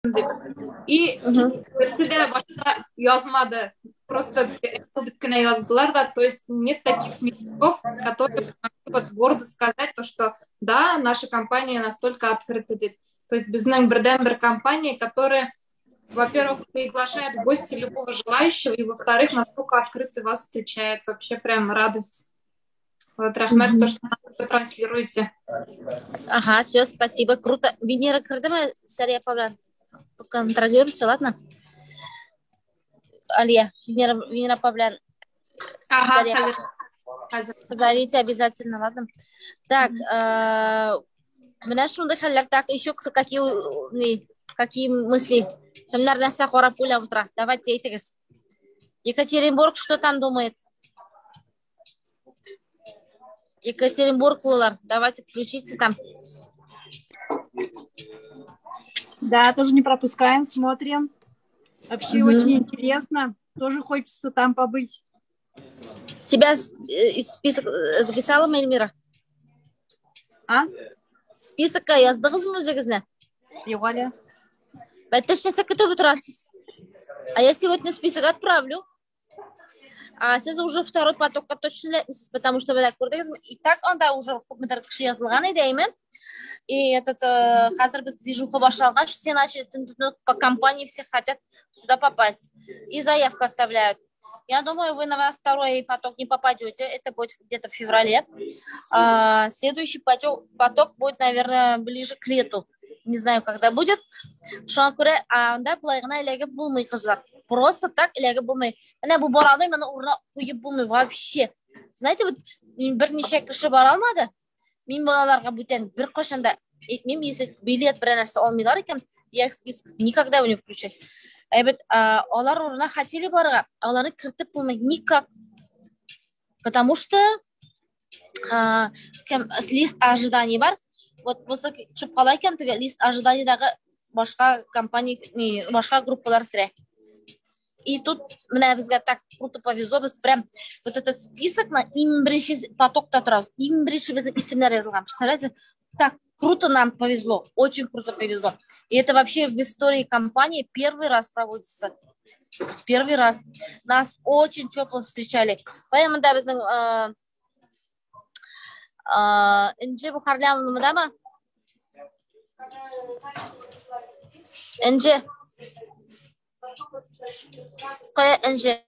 Дип. И берсе дә башта язмады. Просто Apple дип кенә яздылар да, то есть нет таких смельчаков, которые могли вот гордо сказать то, что да, наша компания настолько открыта дип. То есть безнең бердәнбер компания, которая, во-первых, приглашает в гости любого желающего, и, во-вторых, настолько открыто вас встречает. Вообще прям радость. Вот, рәхмәт, то, что вы транслируете. Ага, все, спасибо, круто. Венера кердеме, Сәрия апа белән? Контролируйте, ладно? Алия, Венера, Венера апа белән. Ага, Сәрия апа. хәзер. Позовите обязательно, ладно? Так, менә шундый хәлләр. Так, еще какие, ни, какие мысли? Кемнәр нәрсә карап уйлап утыра? Давайте әйтегез. Екатеринбург что там думает? Екатеринбурглылар, давайте включите там. Да, тоже не пропускаем, смотрим. Вообще очень интересно. Тоже хочется там побыть. Себя из список записала Эльмира? А? Списокка яздыгызмы үзегезне? Юк әле. Бәттәш нәрсә көтеп утырасыз? А я сегодня список отправлю. А сез уже второй потокка точно эләкмисез, потому что менә күрдегезме? И так анда уже күпмедер кеше язылган иде, әйме? И этот, хәзер без движуха башлангач, все начали тын-тын-тын, по компании все хотят сюда попасть. И заявку оставляют. Я думаю, вы на второй поток не попадете. Это будет где-то в феврале. А следующий поток будет, наверное, ближе к лету. Не знаю, когда будет. Шуңа күрә, анда болай гына эләгеп булмый, кызлар. Просто так эләгеп булмый. Менә бу бара алмый, моны урынына куеп булмый вообще. Знаете, вот берничә кеше бара алмады. Мин балаларга бүтән бер кайчан да әйтмим, если билет берәр нәрсә алмыйлар икән, я их список никогда не включусь. Әйбәт, алар урынына хотели барырга, аларны кертеп булмый никак. Потому что, кем лист ожиданий бар. Вот булса төшеп кала икән, теге лист ожиданиядагы башка компания, не, башка группалар керә. И тут менә безгә так круто повезло, без прям вот этот список на иң беренче потокта торабыз. Иң беренче безнең исемнәр язылган. Представляете? Так круто нам повезло, очень круто повезло. И это вообще в истории компании первый раз проводится. Первый раз. Нас очень тепло встречали. Поэтому, да, безнең, Энҗе Бухарлямовна дамы? Энҗе. Кая Энҗе?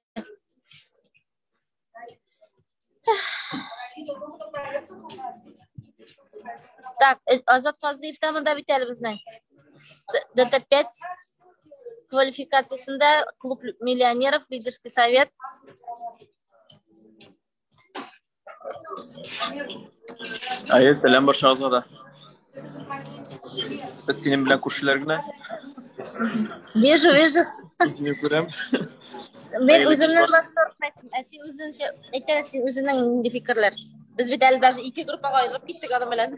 Так, Азат Фазлыев та монда бит әле безнең. ДТ5 квалификациясендә клуб миллионеров, лидерский совет. Әйе, сәлам баршагызга да. Без синең белән күршеләр генә. Вижу, вижу. Сине күрәм. Мин Хәерле кич үземнең барсын. восторг әйттем. Ә син үзеңчә әйтәле, син үзеңнең нинди фикерләр? Без бит әле даже ике группага аерылып киттек аның белән.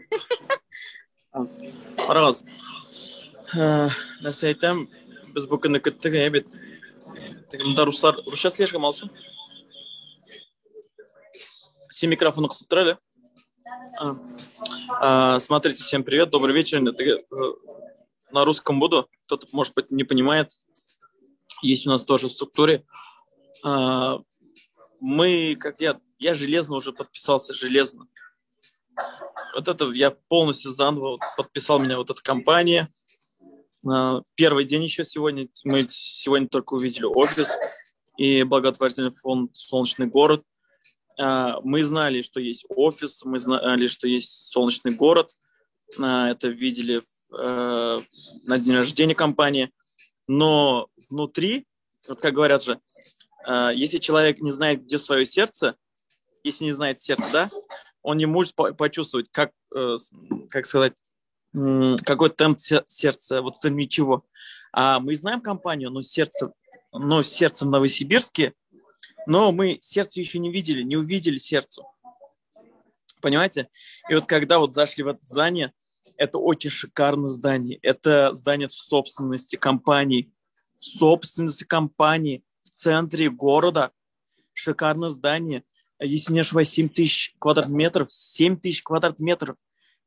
Карагыз. Нәрсә әйтәм, без бу көнне көттек, әйе бит. Теге монда руслар русча сөйләшкән Алсу. Син микрофонны кысып тор әле. Смотрите, всем привет, добрый вечер. Теге, на русском буду. Кто-то, может быть, не понимает. Есть у нас тоже в структуре. Мы, как я, я железно уже подписался, железно. Вот это я полностью заново подписал меня вот эта компания. Первый день еще сегодня. Мы сегодня только увидели офис и благотворительный фонд «Солнечный город». Мы знали, что есть офис, мы знали, что есть «Солнечный город». Это видели на день рождения компании. Но внутри, вот как говорят же, если человек не знает, где свое сердце, если не знает сердце, да, он не может почувствовать, как сказать, какой темп сердца, вот это ничего. А мы знаем компанию, но сердце в Новосибирске, но мы сердце еще не видели, не увидели сердцу. Понимаете? И вот когда вот зашли в это здание, это очень шикарное здание. Это здание в собственности компании. В собственности компании в центре города. Шикарное здание. Если не ошибаюсь, 7 тысяч квадратных метров. 7 тысяч квадратных метров.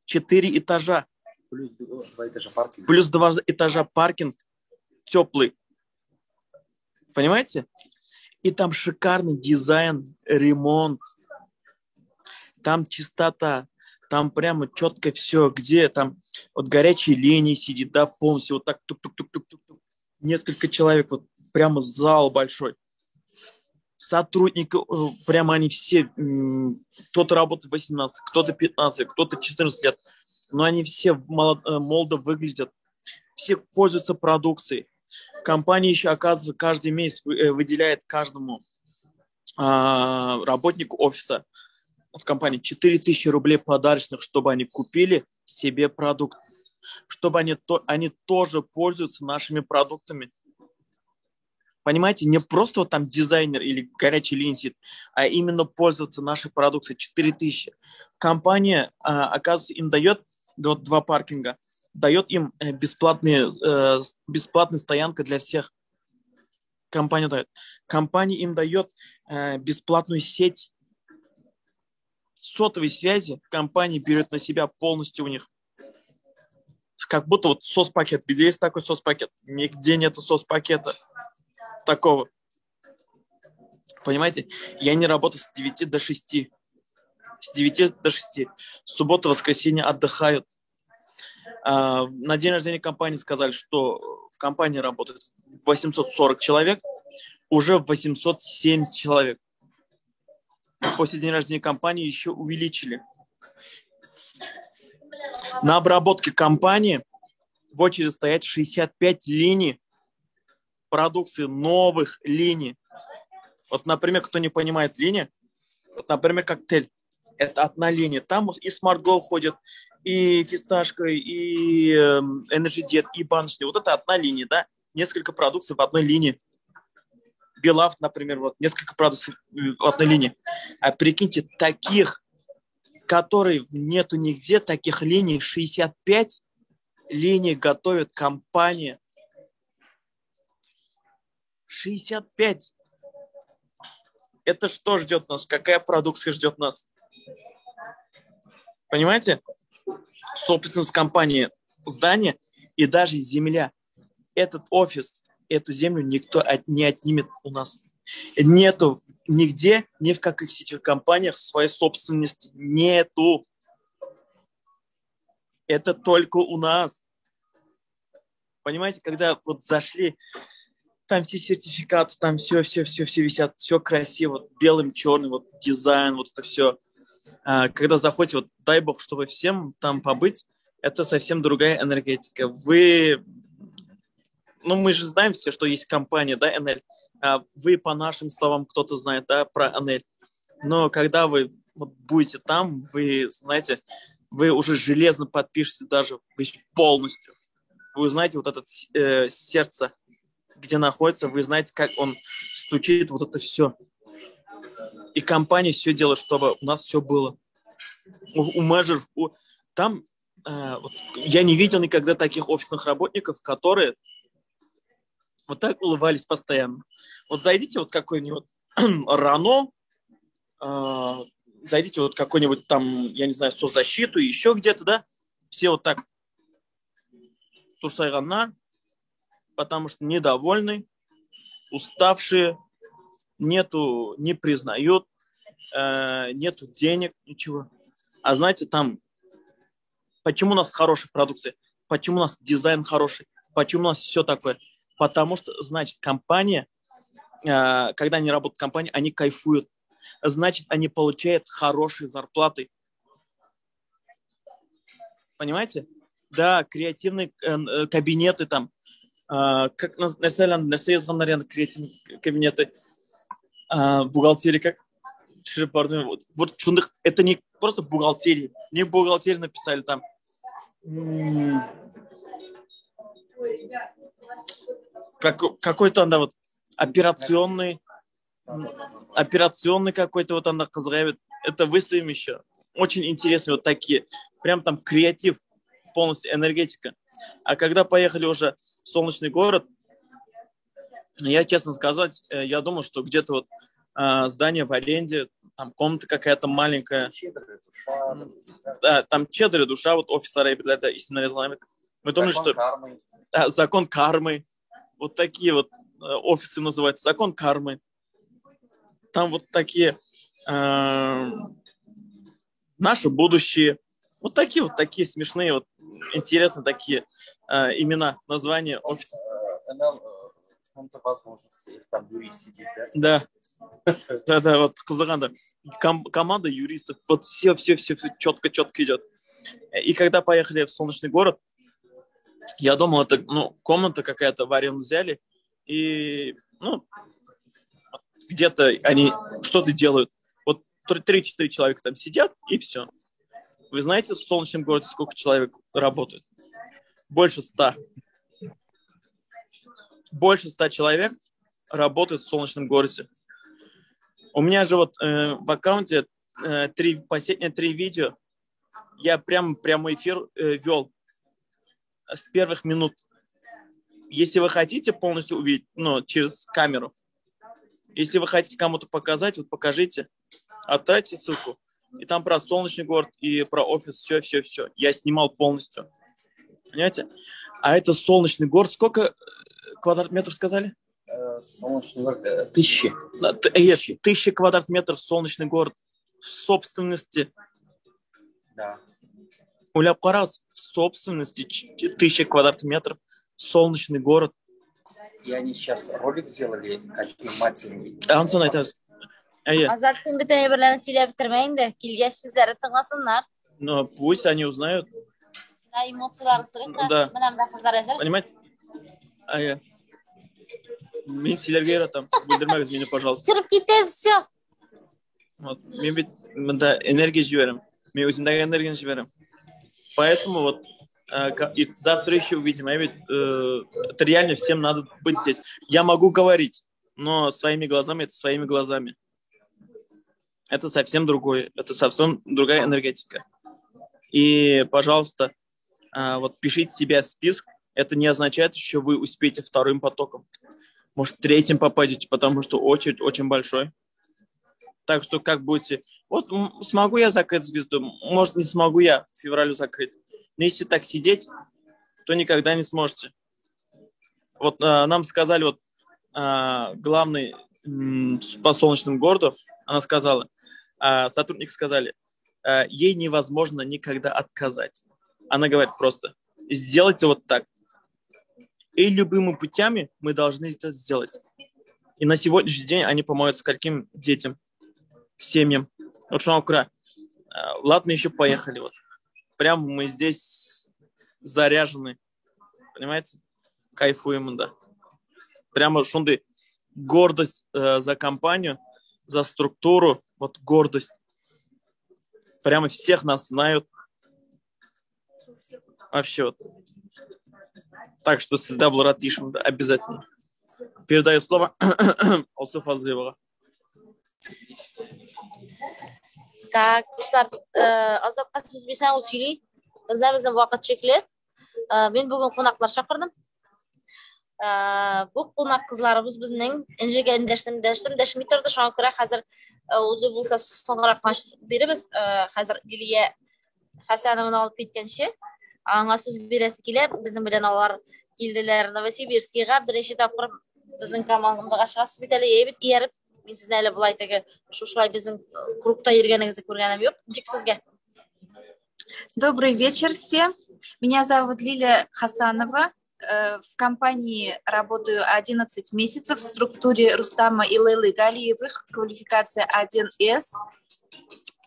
4 этажа. Плюс 2 этажа паркинг. Плюс 2 этажа паркинг. Теплый. Понимаете? И там шикарный дизайн, ремонт. Там чистота. Там прямо четко все, где там вот горячие линии сидит, да, полностью вот так тук-тук-тук-тук-тук. Несколько человек, вот прямо зал большой. Сотрудники, прямо они все, кто-то работает 18, кто-то 15, кто-то 14 лет, но они все молодо выглядят, все пользуются продукцией. Компания еще, оказывается, каждый месяц выделяет каждому работнику офиса в компании 4000 рублей подарочных, чтобы они купили себе продукт, чтобы они тоже пользуются нашими продуктами. Понимаете, не просто вот там дизайнер или горячий линия сидит, а именно пользоваться нашей продукцией 4000. Компания, оказывается, им дает два паркинга, дает им бесплатная стоянка для всех. Компания дает. Компания им дает бесплатную сеть сотовой связи. Компания берет на себя полностью у них. Как будто вот соцпакет. Где есть такой соцпакет? Нигде нету соцпакета такого. Понимаете? Я не работаю с 9 до 6. С 9 до 6. Суббота, воскресенье отдыхают. На день рождения компании сказали, что в компании работает 840 человек, уже 807 человек. После дня рождения компании еще увеличили. На обработке компании в очереди стоят 65 линий продукции, новых линий. Вот, например, кто не понимает линии, вот, например, коктейль. Это одна линия. Там и Smart Go ходит, и фисташка, и Energy Diet, и баночный. Вот это одна линия, да? Несколько продукций в одной линии. Белав, например, вот несколько продуктов в одной линии. А прикиньте, таких, которые нету нигде, таких линий 65 линий готовит компания. 65. Это что ждет нас? Какая продукция ждет нас? Понимаете? Собственность компании, здание и даже земля. Этот офис, эту землю никто не отнимет у нас. Нету нигде, ни в каких сетевых компаниях своей собственности нету. Это только у нас. Понимаете, когда вот зашли, там все сертификаты, там все висят, все красиво, белым, черным, вот дизайн, вот это все. Когда заходите, вот дай бог, чтобы всем там побыть, это совсем другая энергетика. Вы, ну мы же знаем все, что есть компания, да, НЛ. Вы по нашим словам кто-то знает, да, про НЛ. Но когда вы вот будете там, вы знаете, вы уже железно подпишете даже полностью. Вы узнаете вот это сердце, где находится, вы знаете, как он стучит, вот это все. И компания все делает, чтобы у нас все было. У менеджеров, там вот, я не видел никогда таких офисных работников, которые вот так улыбались постоянно. Вот зайдите вот какой-нибудь РАНО, зайдите вот какой-нибудь там, я не знаю, соцзащиту, еще где-то, да, все вот так турсайганнар, потому что недовольны, уставшие, нету, не признают, нету денег, ничего. А знаете, там, почему у нас хорошая продукция, почему у нас дизайн хороший, почему у нас все такое? Потому что, значит, компания, когда они работают в компании, они кайфуют. Значит, они получают хорошие зарплаты. Понимаете? Да, креативные кабинеты там. Как креативные кабинеты. Бухгалтерия как? Вот, это не просто бухгалтерия. Не бухгалтерия написали там. Какой-то она вот операционный какой-то вот она козыряет. Это выставим еще. Очень интересные вот такие. Прям там креатив, полностью энергетика. А когда поехали уже в солнечный город, я, честно сказать, я думал, что где-то вот здание в аренде, там комната какая-то маленькая. Да, там «Щедрая душа», вот офис. Мы думали, что закон кармы. Вот такие вот офисы называются. Закон кармы. Там вот такие наши будущие. Вот такие смешные, вот интересные такие имена, названия офиса. Канал фонда возможностей, там юрист сидит, да? Да. Да, вот Казаханда. Команда юристов, вот все четко идет. И когда поехали в солнечный город, я думал, это, ну, комната какая-то в аренду взяли, и, ну, где-то они что-то делают. Вот 3-4 человека там сидят, и все. Вы знаете, в солнечном городе сколько человек работает? Больше 100. Больше 100 человек работает в солнечном городе. У меня же вот в аккаунте последние 3 видео я прям прямой эфир вел с первых минут. Если вы хотите полностью увидеть, ну, через камеру, если вы хотите кому-то показать, вот покажите, отправьте ссылку. И там про солнечный город и про офис, все. Я снимал полностью. Понимаете? А это солнечный город. Сколько квадратных сказали? Солнечный город. 1000. 1000 квадратных метров солнечный город в собственности. Да. Уйлап карагыз, в собственности 1000 квадратных метров солнечный город. И они сейчас ролик сделали, какие матери. Анысын әйтәбез. Әйе. Азат, син бөтен әйберләрне сөйләп бетермә инде. Килгәч үзләре тыңласыннар. Но пусть они узнают. Да, эмоциялары сырык. Да. Менә монда кызлар әзер. Понимаете? Әйе. Мин сөйләргә яратам. Бүлдермәгез мине, пожалуйста. Кереп китә, все. Вот. Мин бит монда энергия җибәрәм. Мин үземдәге энергияне җибәрәм. Поэтому вот и завтра еще увидим. А ведь это реально всем надо быть здесь. Я могу говорить, но своими глазами это своими глазами. Это совсем другое. Это совсем другая энергетика. И, пожалуйста, вот пишите себя в список. Это не означает, что вы успеете вторым потоком. Может, третьим попадете, потому что очередь очень большой. Так что как будете... Вот смогу я закрыть звезду, может, не смогу я в феврале закрыть. Но если так сидеть, то никогда не сможете. Вот нам сказали, вот главный по солнечному городу, она сказала, сотрудник сказали, ей невозможно никогда отказать. Она говорит просто, сделайте вот так. И любыми путями мы должны это сделать. И на сегодняшний день они помогают скольким детям, семьям. Вот шуңа ладно, еще поехали. Вот. Прям мы здесь заряжены. Понимаете? Кайфуем, да. Прямо шундый гордость за компанию, за структуру. Вот гордость. Прямо всех нас знают. Вообще вот. Так что всегда был рад да, обязательно. Передаю слово Алсу Фазлыевага. Так, дуслар, Азатка сүз бирсәң, ул сөйли. Бездә безнең вакыт чикле. Мин бүген кунаклар чакырдым. Бу кунак кызларыбыз безнең Энҗегә эндәштем, дәштем, дәшми торды. Шуңа күрә хәзер үзе булса соңрак бирәбез. Хәзер Лилия Хәсәнованы алып киткәнче, аңа сүз бирәсе килә. Безнең белән алар килделәр Новосибирскига. Беренче тапкыр безнең командага чыгасыз бит әле, әйбәт ияреп. Мин сезне әле болай теге шушылай безнең клубта йөргәнегезне күргәнем юк. Ничек сезгә? Добрый вечер всем. Меня зовут Лилия Хасанова. В компании работаю 11 месяцев в структуре Рустама и Лейлы Галиевых, квалификация 1С.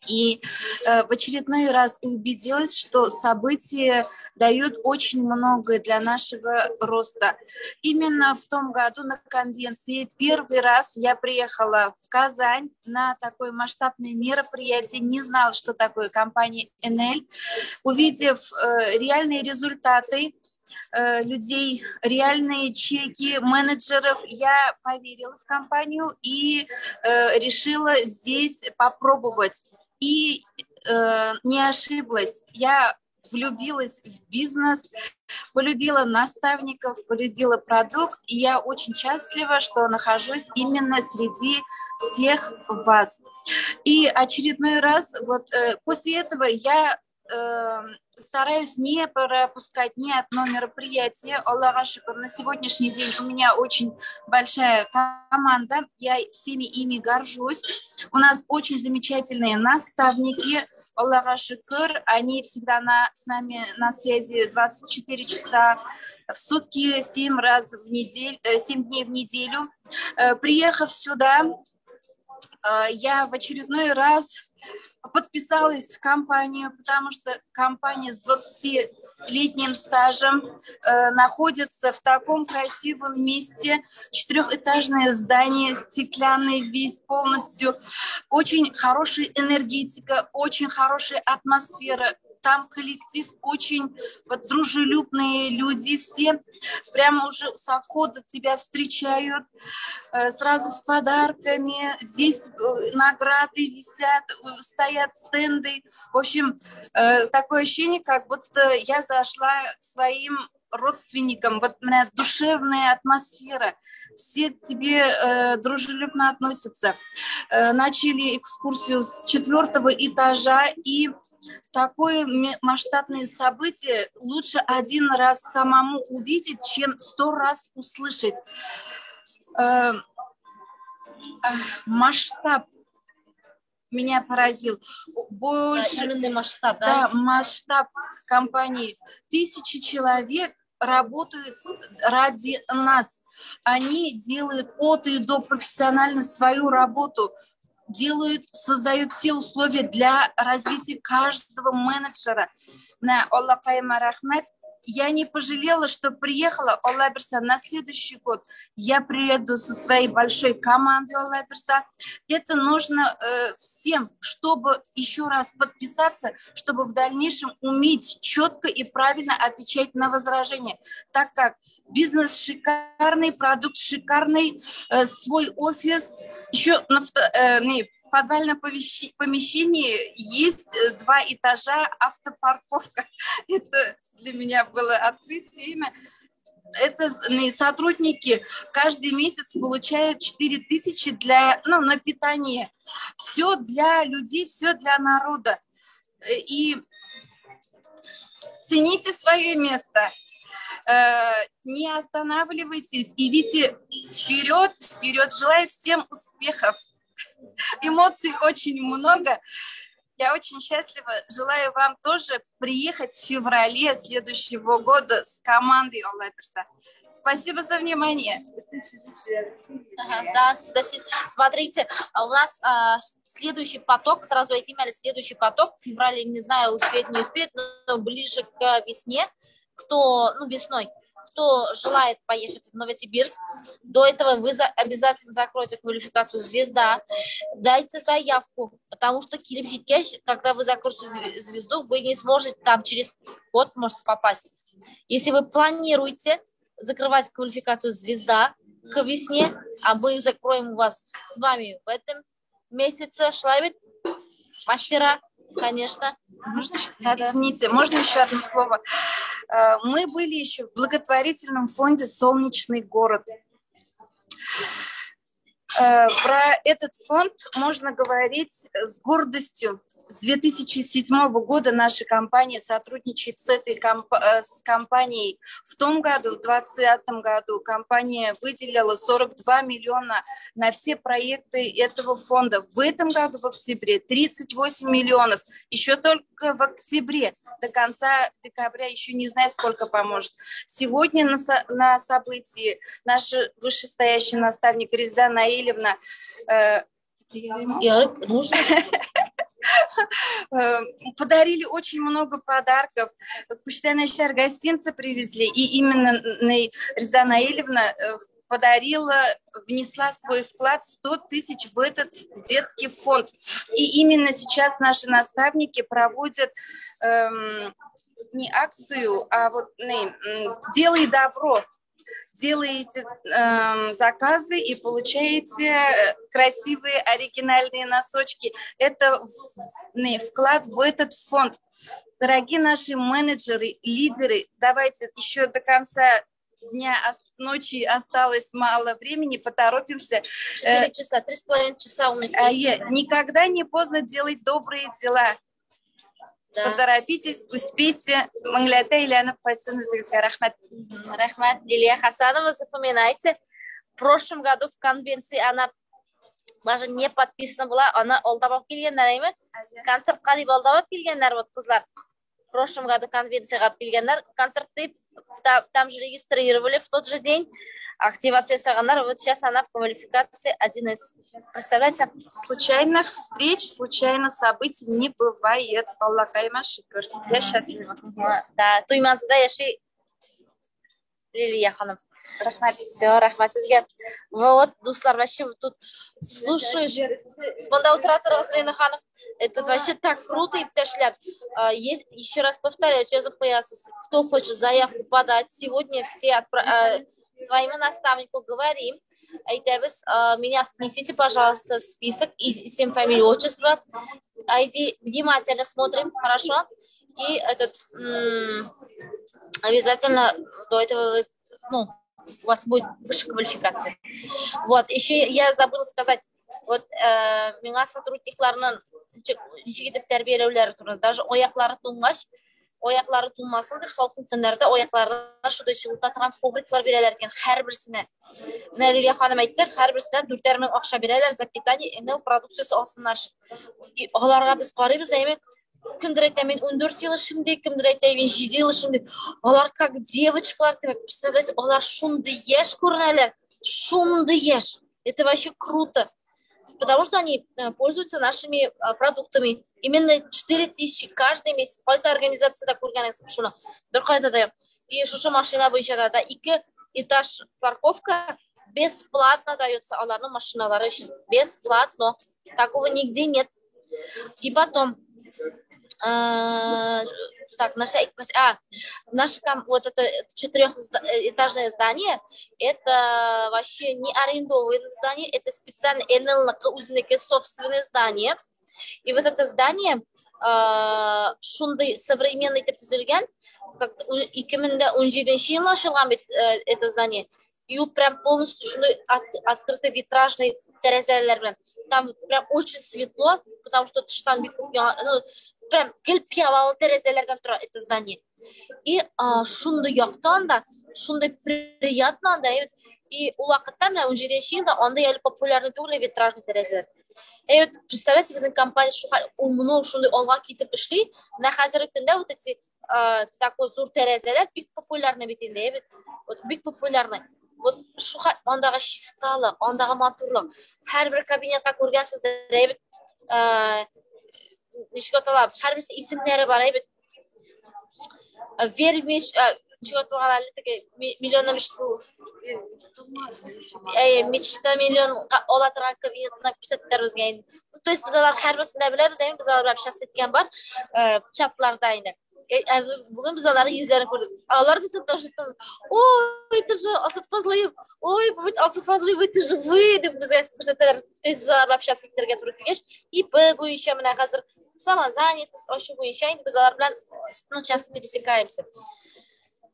И в очередной раз убедилась, что события дают очень многое для нашего роста. Именно в том году на конвенции первый раз я приехала в Казань на такое масштабное мероприятие, не знала, что такое компания НЛ. Увидев реальные результаты людей, реальные чеки менеджеров, я поверила в компанию и решила здесь попробовать. И не ошиблась. Я влюбилась в бизнес, полюбила наставников, полюбила продукт. И я очень счастлива, что нахожусь именно среди всех вас. И очередной раз, вот после этого я Стараюсь не пропускать ни одно мероприятие. Аллага шөкер, на сегодняшний день у меня очень большая команда. Я всеми ими горжусь. У нас очень замечательные наставники. Аллага шөкер, они всегда с нами на связи 24 часа в сутки, 7 раз в неделю, 7 дней в неделю. Приехав сюда, я в очередной раз подписалась в компанию, потому что компания с 20-летним стажем находится в таком красивом месте. Четырехэтажное здание, стеклянный весь полностью. Очень хорошая энергетика, очень хорошая атмосфера. Там коллектив очень вот, дружелюбные люди все. Прямо уже со входа тебя встречают, сразу с подарками. Здесь награды висят, стоят стенды. В общем, такое ощущение, как будто я зашла к своим родственникам. Вот у меня душевная атмосфера. Все к тебе дружелюбно относятся. Начали экскурсию с 4-го этажа, и такое масштабное событие лучше один раз самому увидеть, чем 100 раз услышать. Масштаб меня поразил. Больше, да, именно масштаб, да? Да, масштаб компании. 1000 человек работают ради нас. Они делают от и до профессионально свою работу, делают, создают все условия для развития каждого менеджера. Аллаһка рәхмәт. Я не пожалела, что приехала. Алла бирсә, на следующий год я приеду со своей большой командой. Алла бирсә. Это нужно всем, чтобы еще раз подписаться, чтобы в дальнейшем уметь четко и правильно отвечать на возражения. Так как бизнес шикарный, продукт шикарный, свой офис. Еще в подвальном помещении есть 2 этажа автопарковка. Это для меня было открытие. Это сотрудники каждый месяц получают 4000 для, ну, на питание. Все для людей, все для народа. И цените свое место. Не останавливайтесь, идите вперед, вперед. Желаю всем успехов. Эмоций очень много. Я очень счастлива. Желаю вам тоже приехать в феврале следующего года с командой Алла бирсә. Спасибо за внимание. Ага, да, смотрите, у нас следующий поток, сразу әйтим, следующий поток в феврале, не знаю, успеет, не успеет, но ближе к весне, кто, ну, весной, кто желает поехать в Новосибирск, до этого вы обязательно закройте квалификацию «Звезда», дайте заявку, потому что килеп җиткәч, когда вы закроете «Звезду», вы не сможете там через год, может, попасть. Если вы планируете закрывать квалификацию «Звезда» к весне, а мы закроем вас с вами в этом месяце, шулай бит, мастера, конечно. Можно еще? Да, извините, можно еще одно слово? Мы были еще в благотворительном фонде «Солнечный город». Про этот фонд можно говорить с гордостью. С 2007 года наша компания сотрудничает с компанией. В том году, в 2020 году, компания выделила 42 миллиона на все проекты этого фонда. В этом году, в октябре, 38 миллионов. Еще только в октябре, до конца декабря еще не знаю, сколько поможет. Сегодня на событии наш вышестоящий наставник Резда Наилевна подарили очень много подарков. Күчтәнәчләр, гостинцы привезли. И именно Резда Наилевна подарила, внесла свой вклад 100 тысяч в этот детский фонд. И именно сейчас наши наставники проводят не акцию, а вот «Делай добро». Делаете заказы и получаете красивые оригинальные носочки. Это вклад в этот фонд. Дорогие наши менеджеры, лидеры, давайте еще до конца дня, ночи осталось мало времени, поторопимся. 4 часа, 3,5 часа у меня есть. Никогда не поздно делать добрые дела. Да. Поторопитесь, успейте. Меңләтә әйләнеп кайтсын үзегезгә. Рәхмәт. Рәхмәт. Лилия Хасанова, запоминайте. В прошлом году в конвенции она даже не подписана была, аны алдап алып килгәннәр, әйме? Концертка дип алдап алып килгәннәр, вот кызлар. В прошлом году конвенцияга алып килгәннәр, концерт дип, там же регистрировали в тот же день, активация ясаганнар, вот сейчас она в квалификации 1С. Представляете? Случайных встреч, случайных событий не бывает. Аллаһка шөкер. Я счастлива. Да, Туймазыда яши Лилия ханым. Рәхмәт. Все, рәхмәт сезгә. Вот, дуслар, вообще тут слушаешь. Монда утыра торыгыз, Рина ханым. Это вообще так круто, иптәшләр. Есть, еще раз повторяюсь, язып куясыз. Кто хочет заявку подать, сегодня все своему наставнику говорим. Әйтәбез, меня внесите, пожалуйста, в список, и всем фамилию, отчество, ID, внимательно смотрим, хорошо? И этот, обязательно до этого вы, ну, у вас будет выше квалификация. Вот, еще я забыла сказать, вот, миңа сотрудникларның ничек итеп тәрбияләүләре турында, даже аяклары туңгач, аяклары туңмасын дип, салкын көннәрдә аякларына шундый җылыта торган ковриклар бирәләр икән һәрберсенә. Менә Лилия ханым әйтте, һәрберсенә 4000 акча бирәләр за питание НЛ продукциясе алсыннар өчен. И аларга без карыйбыз, әйме, кемдер әйтә, мин 14 ел эшлим ди, кемдер әйтә, мин 7 ел эшлим ди. Алар как девочкалар кебек, представляете, алар шундый яшь күренәләр, шундый яшь. Это вообще круто. Потому что они пользуются нашими продуктами. Именно 4000 каждый месяц. Кайсы организацияда күргәнегез шуны? Бер кайда да юк. И шушы машина буенча да ике этаж парковка бесплатно дается аларның машиналары өчен. Бесплатно. Такого нигде нет. И потом, так, наша, вот это четырехэтажное здание, это вообще не арендованное здание, это специально НЛ үзенеке собственное здание. И вот это здание, шундый современный итеп төзелгән, как 2017 елны ачылган бит это здание. И ул прям полностью шундый открытый витражный тәрәзәләр белән. Там прям очень светло, потому что тыштан бик күп ну, прям гел пыялалы тәрәзәләрдән тора это здание. И шундый яктан да, шундый приятно да, и ул вакытта менә 17 елда анда әле популярный түгел витражный тәрәзәләр. И вот, представляете, безнең компания шул умно шундый алга китеп эшли. Менә хәзерге көндә вот эти такой зур тәрәзәләр бик популярный бит инде, бит. Вот бик популярный. Вот шу андагы чисталык, андагы матурлык. Һәрбер кабинетка күргәнсездер, бит. Ничек атала? Һәрберсе исемнәре бар, бит. Вермиш, ничек аталган әле теге миллионна мечта миллион ала торган кабинетына күрсәттеләр безгә инде. То есть без алар һәрберсен дә беләбез, әйме, без алар белән общаться иткән бар, чатларда инде. Бүген без аларның йөзләрен күрдек. Алар безне тоже танып, ой, это же Асад Фазлыев, ой, бит Асад Фазлыев, это же вы, дип безгә күрсәтәләр. То есть без алар белән общаться итәргә туры килгәч, ИП буенча менә хәзер самозанятость ачу буенча инде без алар белән, ну, часто пересекаемся.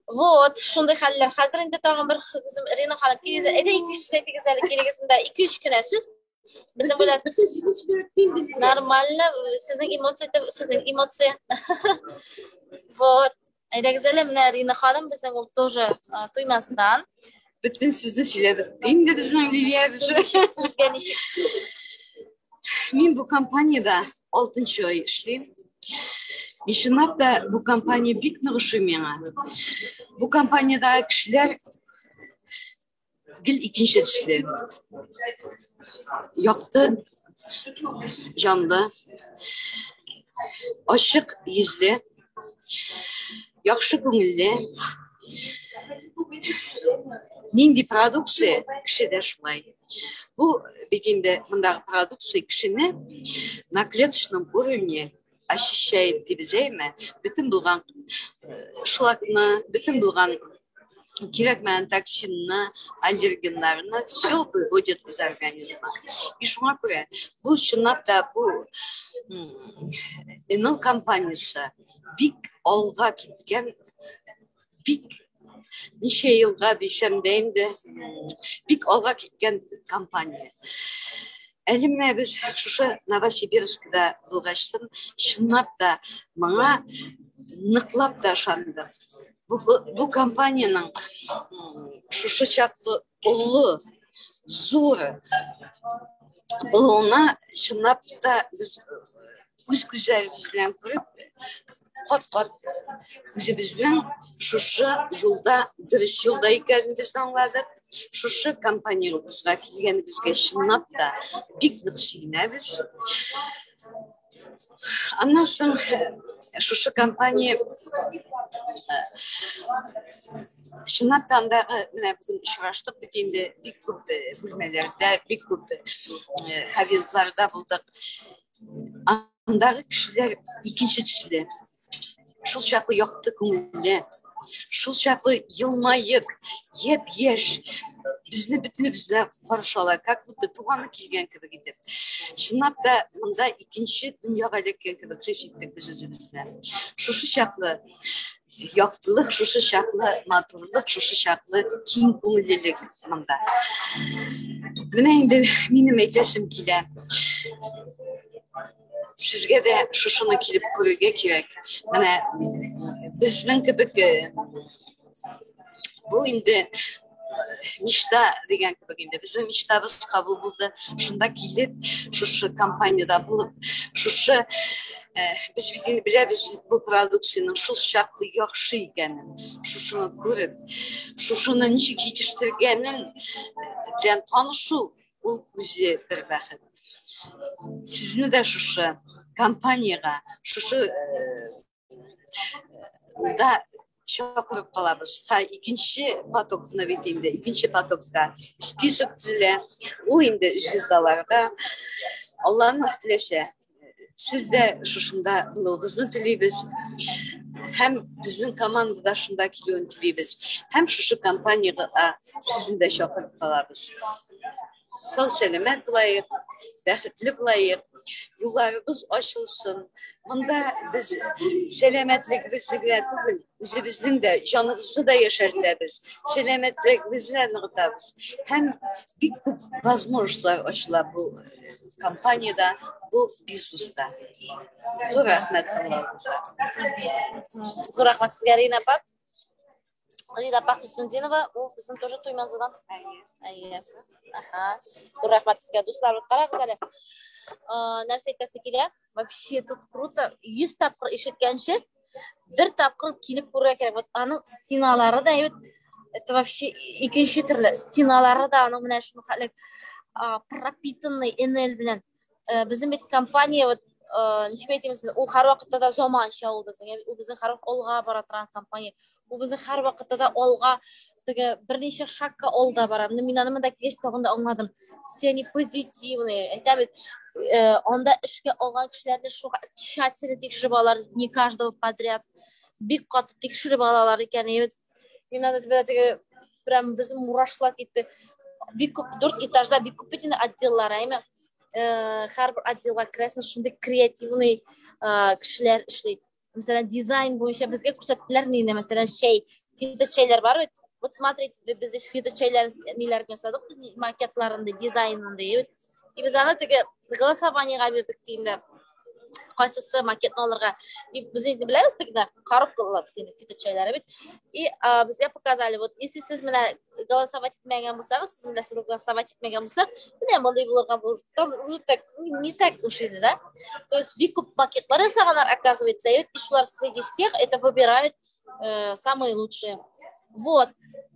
Вот, шундый хәлләр. Хәзер инде тагын бер безнең Рина ханым килегез. Әйдә, ике-өч сүз әйтегез әле, килегез монда. Ике-өч кенә сүз. Безнең белән нормально, сезнең эмоция, сезнең эмоция. Вот. Әйдәгез әле, менә Рина ханым безнең ул тоже Туймазыдан. Бөтен сүзне сөйләп бетте. Инде безнең Лилия. Сезгә ничек? Мин бу компаниядә 6 ай эшлим. Мин чынлап та бу компания бик нык ошый миңа. Бу компаниядәге кешеләр гел икенче төсле. Якты, җанлы, ачык йөзле, яхшы күңелле. Нинди продукция кешедә шулай. Бу бит инде мондагы продукция кешене на клеточном уровне очищает дип әйме, бөтен булган шлакны, бөтен булган кирәкмәгән токсинны, аллергеннарны все выводит из организма. И шуңа күрә бу чынлап та бу НЛ компаниясе бик алга киткән, бик ничә елга дисәм дә инде, бик алга киткән компания. Әле менә без шушы Новосибирскда булгачтын, чынлап та моңа ныклап та ышандык. Бу компаниянең шушы чаклы олы, зур булуына чынлап та без үз күзләребез белән күреп, кат-кат үзебезнең шушы юлда, дөрес юлда икәнебезне аңладык. Шушы компаниябезгә килгәнебезгә чынлап та бик нык сөенәбез. Аннан соң шушы компания чынлап та андагы менә бүген очраштык бит инде бик күп бүлмәләрдә, бик күп кабинетларда булдык. Андагы кешеләр икенче төсле. Шул чаклы якты күңелле, шул чаклы елмаеп, япь-яшь безне бөтенебезне каршы ала, как будто туганы килгән кебек итеп. Чынлап та монда икенче дөньяга эләккән кебек хис иттек без үзебезне. Шушы чаклы яктылык, шушы чаклы матурлык, шушы чаклы киң күңеллелек монда. Менә инде минем әйтәсем килә. Сезгә дә шушыны килеп күрергә кирәк. Менә безнең кебек бу инде мечта дигән кебек инде безнең мечтабыз кабул булды. Шунда килеп, шушы компаниядә булып, шушы без бит инде беләбез бу продукциянең шул чаклы яхшы икәнен, шушыны күреп, шушыны ничек җитештергәнен белән танышу ул үзе бер бәхет. Сезне дә шушы компаниягә, шушы да чакырып калабыз. Ха, икенче потокны бит инде, икенче потокта список төзелә. Ул инде звездаларга. Алланың теләсә, сез дә шушында булуыгызны телибез. Һәм безнең командада шунда килүен телибез. Һәм шушы компаниягә сезне дә чакырып калабыз. Сау сәламәт булайык, бәхетле булайык, юлларыбыз ачылсын. Монда без сәламәтлегебезне генә түгел, үзебезнең дә җаныбызны да яшәртәбез, сәламәтлегебезне ныгытабыз. Һәм бик күп возможностьлар ачыла бу компаниядә, бу бизнеста. Зур рәхмәт тыңлавыгызга. Зур рәхмәт сезгә, Рина апа. Рина апа Хөснетдинова, ул безнең тоже Туймазыдан. Әйе. Аха. Зур рәхмәт сезгә, дуслар. Карагыз әле. Нәрсә әйтәсе килә? Вообще тут круто. 100 тапкыр ишеткәнче, бер тапкыр килеп күрергә кирәк. Вот аның стеналары да бит, это вообще икенче төрле. Стеналары да аның менә шуны хәле пропитанный НЛ белән. Безнең бит компания вот ничек әйтим, ул һәрвакытта да заманча ул безнең. Ул безнең һәрвакыт алга бара торган компания. Ул безнең һәрвакытта да алга теге берничә шагка алда бара. Менә мин аны монда килгәч тагын да аңладым. Все они позитивные. Әйтәм бит, анда эшкә алган кешеләрне шуңа тщательно тикшереп алалар, не каждого подряд. Бик каты тикшереп алалар икән. Әйбәт. Мин аны теге прям безнең мурашлар китте. Бик күп 4 этажда бик күп бит инде отделлар, әйме? Һәрбер отделга керәсең, шундый креативный кешеләр эшли. Мәсәлән, дизайн буенча безгә күрсәттеләр нинди, мәсәлән, чәй, фито чәйләр бар бит. Вот смотрите, без здесь фито чәйләр ниләрен ясадык, макетларын, дизайнын бит. И без аны теге голосованиега бирдек дим дә. Кайсысы макетны алырга. И без инде беләбез теге коробкалар фито чәйләре бит. И безгә показали, вот если сез менә голосовать итмәгән булсагыз, сез менә сез голосовать итмәгән булсак, менә мондый булырга там уже так не так уж инде, да? То есть бик күп макетлар ясаганнар, оказывается, и шулар среди всех это выбирают самые лучшие. Вот.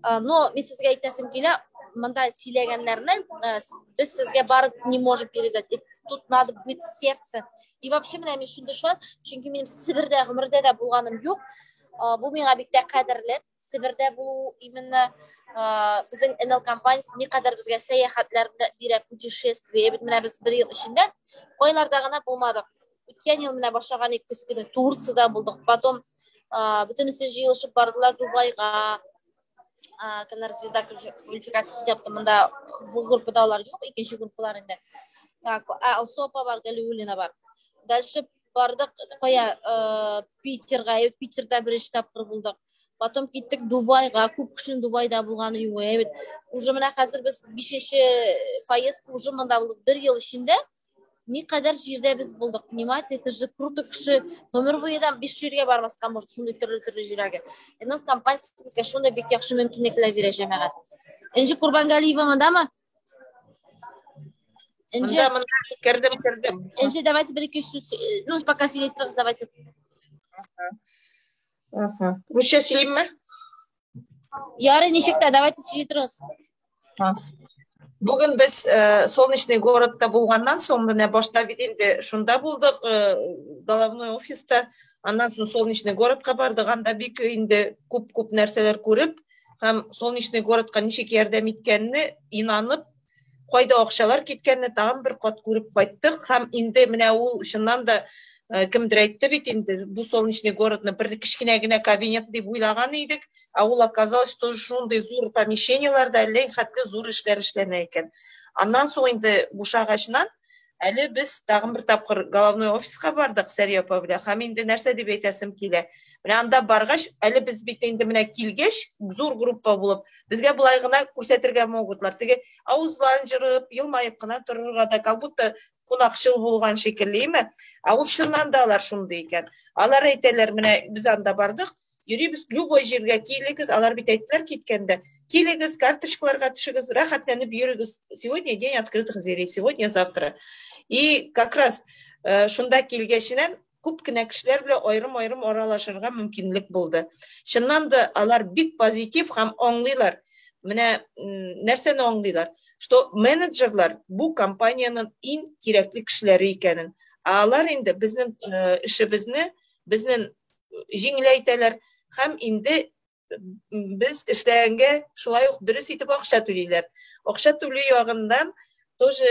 Но мин сезгә әйтәсем килә, монда сөйләгәннәрне без сезгә барып не можем передать. И тут надо быть сердце. И вообще менә мин шундый шат, чөнки минем Себердә гомердә дә булганым юк. Бу миңа бик тә кадерле. Себердә булу именно безнең НЛ компаниясе никадәр безгә сәяхәтләр бирә, путешествие. Бит менә без бер ел эчендә кайларда гына булмадык. Үткән ел менә башлаган идек көз көне Турцияда булдык. Потом бөтенесе җыелышып бардылар Дубайга. Кемнәр звезда квалификациясен япты. Монда бу группада алар юк, икенче группалар инде. Так, Алсу апа бар, Галиуллина бар. Дальше бардык кая, Питерга, Питерда беренче тапкыр булдык. Потом киттек Дубайга, күп кешенең Дубайда булганы юк бит. Уже менә хәзер без бишенче поездка уже монда булдык. Бер ел эчендә никадәр җирдә без булдык. Понимаете, это же круто, кеше гомер буе да биш җиргә бармаска может, шундый төрле-төрле җирләргә. NL компаниясе безгә шундый бик яхшы мөмкинлекләр бирә, җәмәгать. Энҗе Курбангалиева мондамы? Энҗе. Монда, монда, кердем, кердем. Энҗе, давайте бер ике сүз, ну, пока сөйли торыгыз, давайте. Ага. Русча сөйлимме? Ярый, ничек тә, давайте сөйли торыгыз. Бүген без Солнечный городта булганнан соң, менә башта бит инде шунда булдык, головной офиста, аннан соң Солнечный городка бардык, анда бик инде күп-күп нәрсәләр күреп, һәм Солнечный городка ничек ярдәм иткәнне инанып, кайда акчалар киткәнне тагын бер кат күреп кайттык һәм инде менә ул чыннан да кемдер әйтте бит инде, бу Солнечный городны бер кечкенә генә кабинет дип уйлаган идек, ә ул оказалось, что шундый зур помещениеләрдә әллә хәтле зур эшләр эшләнә икән. Аннан соң инде бушагачынан әле без тагын бер тапкыр головной офиска бардык Сәрия апа белән һәм инде нәрсә дип әйтәсем килә. Менә анда баргач, әле без бит инде менә килгәч, зур группа булып, безгә болай гына күрсәтергә могутлар. Теге авызларын җырып, елмаеп кына торырга да, как будто кунакчыл булган шикелле, име? Ә ул чыннан да алар шундый икән. Алар әйтәләр, менә без анда бардык, йөрибез, любой җиргә килегез, алар бит әйттеләр киткәндә, килегез, карточкаларга төшегез, рәхәтләнеп йөрегез. Сегодня день открытых дверей, сегодня, завтра. И как раз шунда килгәченән күп кенә кешеләр белән аерым-аерым аралашырга мөмкинлек булды. Чыннан да алар бик позитив һәм аңлыйлар. Менә нәрсәне аңлыйлар? Что менеджерлар бу компаниянең иң кирәкле кешеләре икәнен. Ә алар инде безнең эшебезне, безнең җиңеләйтәләр һәм инде без эшләгәнгә шулай ук дөрес итеп акча түлиләр. Акча түлү ягыннан тоже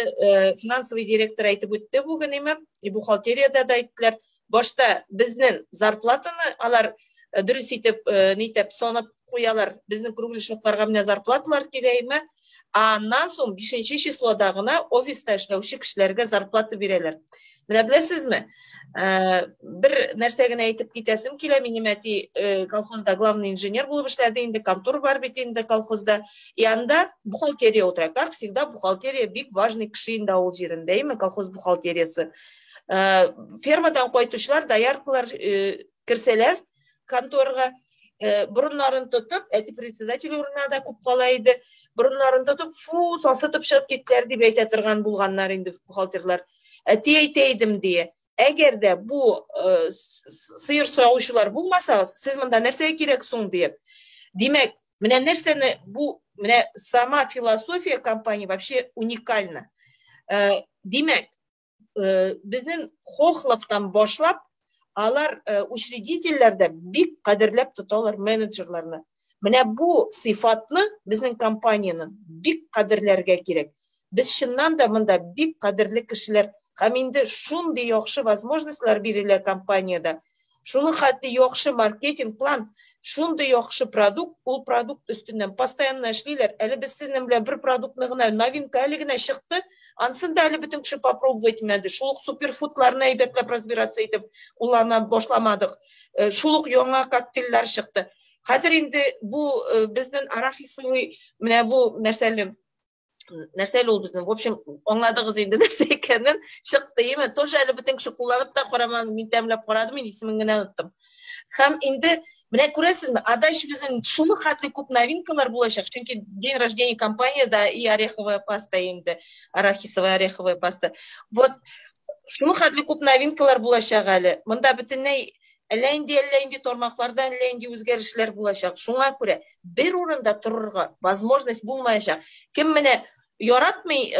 финансовый директор әйтеп үтте бүген име, и бухгалтерияда да әйттеләр. Башта безнең зарплатаны алар дөрес итеп нитеп санап куялар. Безнең круглый менә зарплаталар килә име. Ә аннан соң 5 числода гына офиста эшләүче кешеләргә зарплата бирәләр. Менә беләсезме, бер нәрсә генә әйтеп китәсем килә. Минем әти колхозда главный инженер булып эшләде инде, контор бар бит инде колхозда. И анда бухгалтерия утыра. Как всегда, бухгалтерия бик важный кеше инде авыл җирендә, әйме, колхоз бухгалтериясе. Фермадан кайтучылар, дояркалар керсәләр конторга, борыннарын тотып, әти председатель урынына да күп кала иде, борыннарын тотып, фу, сасытып чыгып киттеләр дип әйтә торган булганнар инде бухгалтерлар. Әти әйтә идем дие, әгәр дә бу сыер савучылар булмасагыз, сез монда нәрсәгә кирәк соң диеп. Димәк, менә нәрсәне бу, менә сама философия компании вообще уникальна. Димәк, безнең Хохловтан башлап, алар учредительләр дә бик кадерләп тоталар менеджерларны. Менә бу сыйфатны безнең компанияның бик кадерләргә кирәк. Без чыннан да монда бик кадерле кешеләр һәм инде шундый яхшы возможностьлар бирелә компаниядә. Шуның хәтле яхшы маркетинг план, шундый яхшы продукт, ул продукт өстеннән постоянно эшлиләр. Әле без сезнең белән бер продуктны гына, новинка әле генә чыкты, ансын да әле бөтен кеше попробовать итмәде. Шул ук суперфудларны әйбәтләп разбираться итеп куллана башламадык. Шул ук яңа коктейльләр чыкты. Хәзер инде бу безнең арахисовый, менә бу нәрсәле, нәрсәле ул безнең, в общем, аңладыгыз инде нәрсә икәнен, чыкты, име, тоже әле бөтен кеше кулланып та карамады, мин тәмләп карадым, мин исемен генә оныттым. Һәм инде менә күрәсезме, а дальше безнең шуны хәтле күп новинкалар булачак, чөнки день рождения компанияда и ореховая паста инде, арахисовая ореховая паста. Вот шуны хәтле күп новинкалар булачак әле. Монда бөтенләй әллә инде тармакларда әллә инде үзгәрешләр булачак. Шуңа күрә бер урында торырга возможность булмаячак. Кем менә яратмый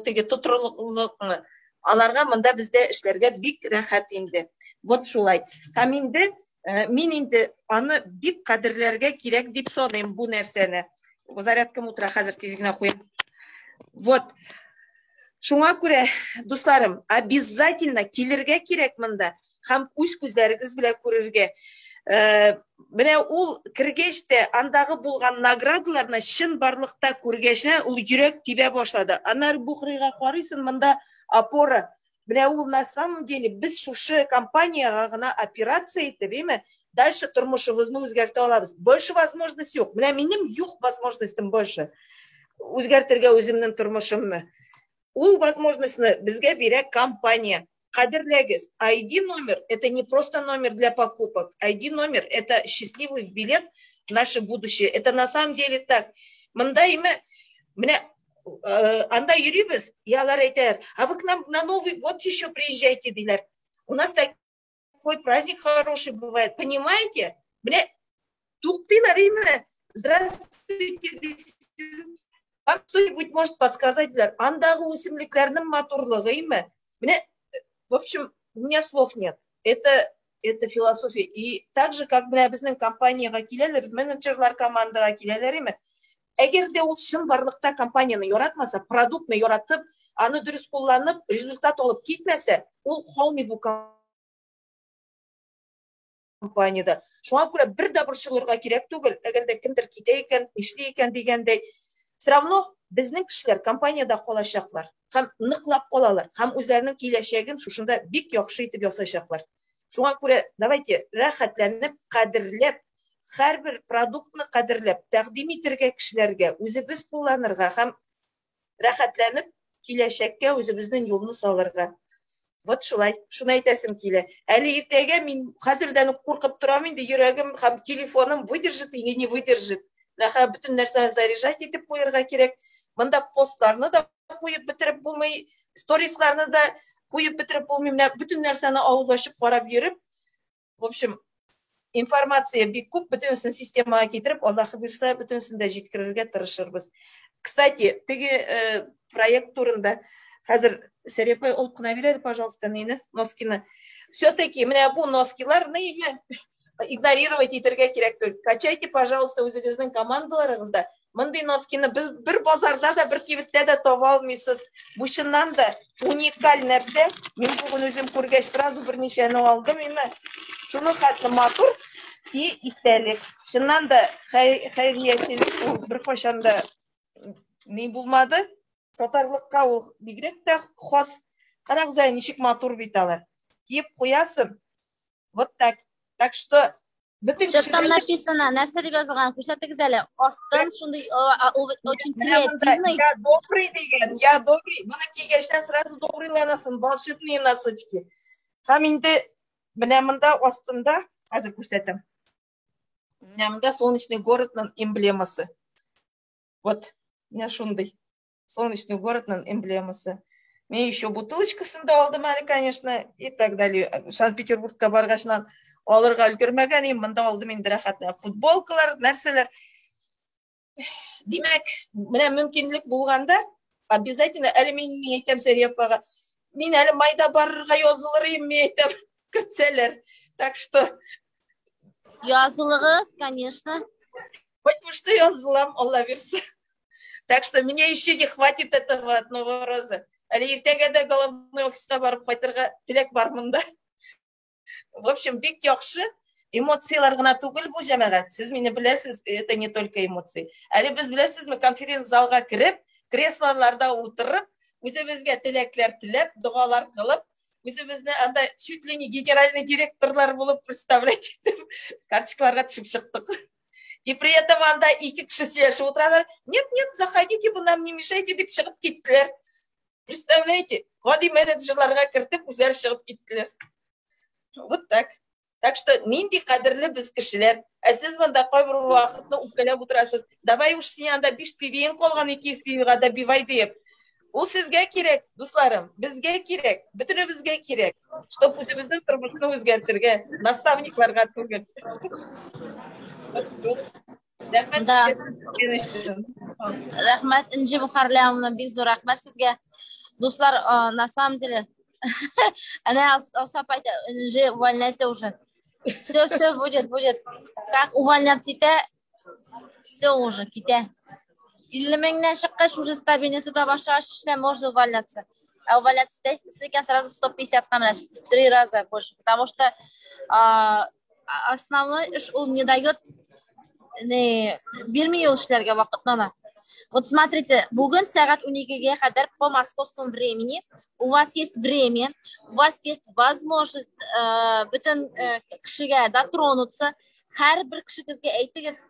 теге тотрыклылыкны, аларга монда бездә эшләргә бик рәхәт инде. Вот шулай. Һәм инде мин инде аны бик кадерләргә кирәк дип саныйм бу нәрсәне. Зарядкам утыра, хәзер тиз генә куям. Вот. Шуңа күрә, дусларым, обязательно килергә кирәк монда һәм үз күзләрегез белән күрергә. Менә ул кергәч тә андагы булган наградаларны чын барлыкта күргәч, ул йөрәк тибә башлады. Аннары бу кырыйга карыйсың, монда опора. Менә ул на самом деле без шушы компаниягә гына операция итеп, әйме? Дальше тормышыбызны үзгәртә алабыз. Больше возможность юк. Менә минем юк возможностем больше. Үзгәртергә үземнең тормышымны. Ул возможностьны безгә бирә компания. Кадерләгез. ID номер – это не просто номер для покупок. ID номер – это счастливый билет в наше будущее. Это на самом деле так. Монда име, менә анда йөрибез, и алар әйтәләр: «А вы к нам на Новый год еще приезжайте», – диләр. У нас такой праздник хороший бывает. Понимаете? Менә туктыйлар име? «Здравствуйте, вам кто-нибудь может подсказать?» – диләр. Андагы үсемлекләрнең матурлыгы име? Менә, в общем, у меня слов нет. Это философия. И так же, как менә безнең компаниягә киләләр, менеджерлар командага киләләр име? Әгәр дә ул чынбарлыкта компанияне яратмаса, продуктны яратып, аны дөрес кулланып, результат алып китмәсә, ул калмый бу компаниядә. Шуңа күрә бер дә борчылырга кирәк түгел, әгәр дә кемдер китә икән, нишли икән дигәндәй. Все равно безнең кешеләр компаниядә калачаклар һәм ныклап калалар һәм үзләренең киләчәген шушында бик яхшы итеп ясаячаклар. Шуңа күрә давайте рәхәтләнеп, кадерләп, һәрбер продуктны кадерләп, тәкъдим итәргә кешеләргә, үзебез кулланырга һәм рәхәтләнеп киләчәккә үзебезнең юлны салырга. Вот шулай, шуны әйтәсем килә. Әле иртәгә мин хәзердән үк куркып торам инде, йөрәгем һәм телефоным выдержит или не выдержит. Менә бөтен нәрсәне заряжать итеп куярга кирәк. Монда постларны да куеп бетереп булмый, сторисларны да куеп бетереп булмый. Менә бөтен нәрсәне авыз ачып карап йөреп, в общем, информация бик күп, бөтенесен системага китереп, Аллаһы бирсә, бөтенесен дә җиткерергә тырышырбыз. Кстати, теге проект турында хәзер Сәрия апай алып кына бир әле, пожалуйста, мине, носкины. Все-таки менә бу носкиларны игнорировать итәргә кирәк түгел. Качайте, пожалуйста, үзегезнең командаларыгызда. Мондый носкины без бер базарда да, бер кибеттә дә таба алмыйсыз. Бу чыннан да уникаль нәрсә. Мин бүген үзем күргәч сразу берничәне алдым име. Шуның хәтле матур и истәлек. Чыннан да хәйриячелек ул беркайчан да ни булмады. Татарлыкка ул бигрәк тә хас. Карагыз әле, ничек матур бит алар. Киеп куясың. Вот так. Так что бөтен Что там написано? Нәрсә дип язылган? Күрсәтегез әле. Астын шундый очень креативный. «Я добрый» дигән, «я добрый». Моны кигәчтән сразу добрыйланасың, волшебные носочки. Һәм инде менә монда астында, хәзер күрсәтәм. Менә монда Солнечный городның эмблемасы. Вот, менә шундый. Солнечный городның эмблемасы. Мин еще бутылочкасын да алдым әле, конечно, и так далее. Санкт-Петербургка баргачнан алырга өлгермәгән идем, монда алдым инде рәхәтләнеп. Футболкалар, нәрсәләр. Димәк, менә мөмкинлек булганда, обязательно, әле мин ни әйтәм Сәрия апага, мин әле майда барырга язылыр идем, мин әйтәм, кертсәләр. Так что Язылыгыз, конечно. Хоть что язылам, Алла бирсә. Так что мне еще не хватит этого одного раза. Әле иртәгә дә головной офиска барып кайтырга теләк бар монда. В общем, бик яхшы. Эмоциялар гына түгел бу, җәмәгать. Сез мине беләсез, это не только эмоции. Әле без, беләсезме, конференц-залга кереп, креслоларда утырып, үзебезгә теләкләр теләп, догалар кылып, үзебезне анда чуть ли не генеральный директорлар булып представлять итеп, карточкаларга төшеп чыктык. И при этом анда ике кеше сөйләшеп утыралар. «Нет, нет, заходите, вы нам не мешайте», – дип чыгып киттеләр. Представляете, гади менеджерларга кертеп, үзләре чыгып киттеләр. Вот так. Так что нинди кадерле без кешеләр. Ә сез монда кайбер вакытны үпкәләп утырасыз. Давай уж син анда 5 PV-ң калган 200 PV-га добивай диеп. Ул сезгә кирәк, дусларым, безгә кирәк, бөтенебезгә кирәк, чтоб үзебезнең тормышны үзгәртергә, наставникларга түгел. Рәхмәт сезгә өчен. Рәхмәт, Энҗе Бухарлямовна, бик зур рәхмәт сезгә. Дуслар, на самом деле, она Алсу апа әйтә, Энҗе, увольняйся уже. Все, все будет, будет. Как увольняться итә, все уже, китә. 50 меңнән чыккач, уже стабильный тота башлагач, эштән можно увольняться. А увольняться итәсез икән, сразу 150 ка менә, в три раза больше. Потому что основной эш ул не дает, не бирми ул эшләргә вакытны ана. Вот смотрите, бүген сәгать 12-гә кадәр по московскому времени у вас есть время, у вас есть возможность бөтен кешегә дотронуться. Һәрбер кешегезгә әйтегез,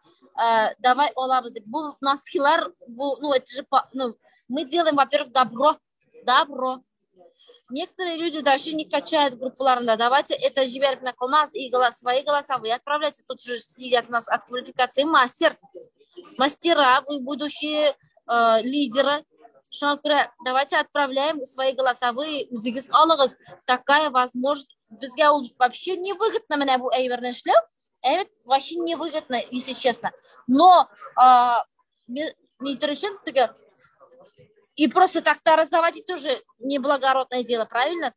давай алабыз дип. Бу носкилар, бу, ну, это же, ну, мы делаем, во-первых, добро, добро. Некоторые люди даже не качают группаларында. Давайте это җибәреп кенә калмас, и голос, свои голоса вы отправляйте. Тут же сидят у нас от квалификации мастер. Мастера, вы будущие лидеры. Шуңа күрә давайте отправляем свои голосовые, үзегез алыгыз. Такая возможность. Безгә ул вообще невыгодно менә бу әйберне эшләү. Әйбәт, вообще невыгодно, если честно. Но ни өчен теге и просто так-то раздавать тоже неблагородное дело, правильно?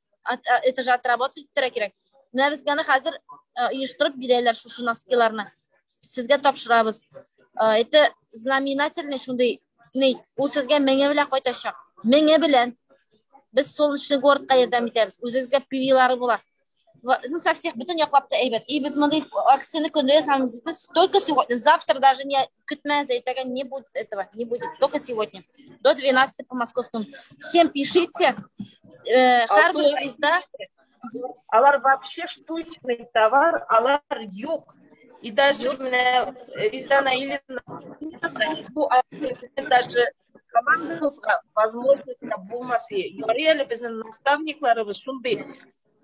Это же отработать кирәк. Менә безгә аны хәзер оештырып бирәләр шушы носкиларны. Сезгә тапшырабыз. Это знаменательный шундый ни, ул сезгә меңе белән кайтачак. Меңе белән. Без Солнечный городка ярдәм итәбез. Үзегезгә PV-лары була. Ну, со всех бөтен яклап та әйбәт. И без мондый акцияне көндә ясамыз. Только сегодня. Завтра даже не көтмәгез, иртәгә не будет этого, не будет. Только сегодня. До 12 по московскому. Всем пишите. Һәрбер звезда. Алар вообще штучный товар, алар юк. И даже менә Резеда Наилевна бу даже командабызга возможность булмас. Ярый әле безнең наставникларыбыз шундый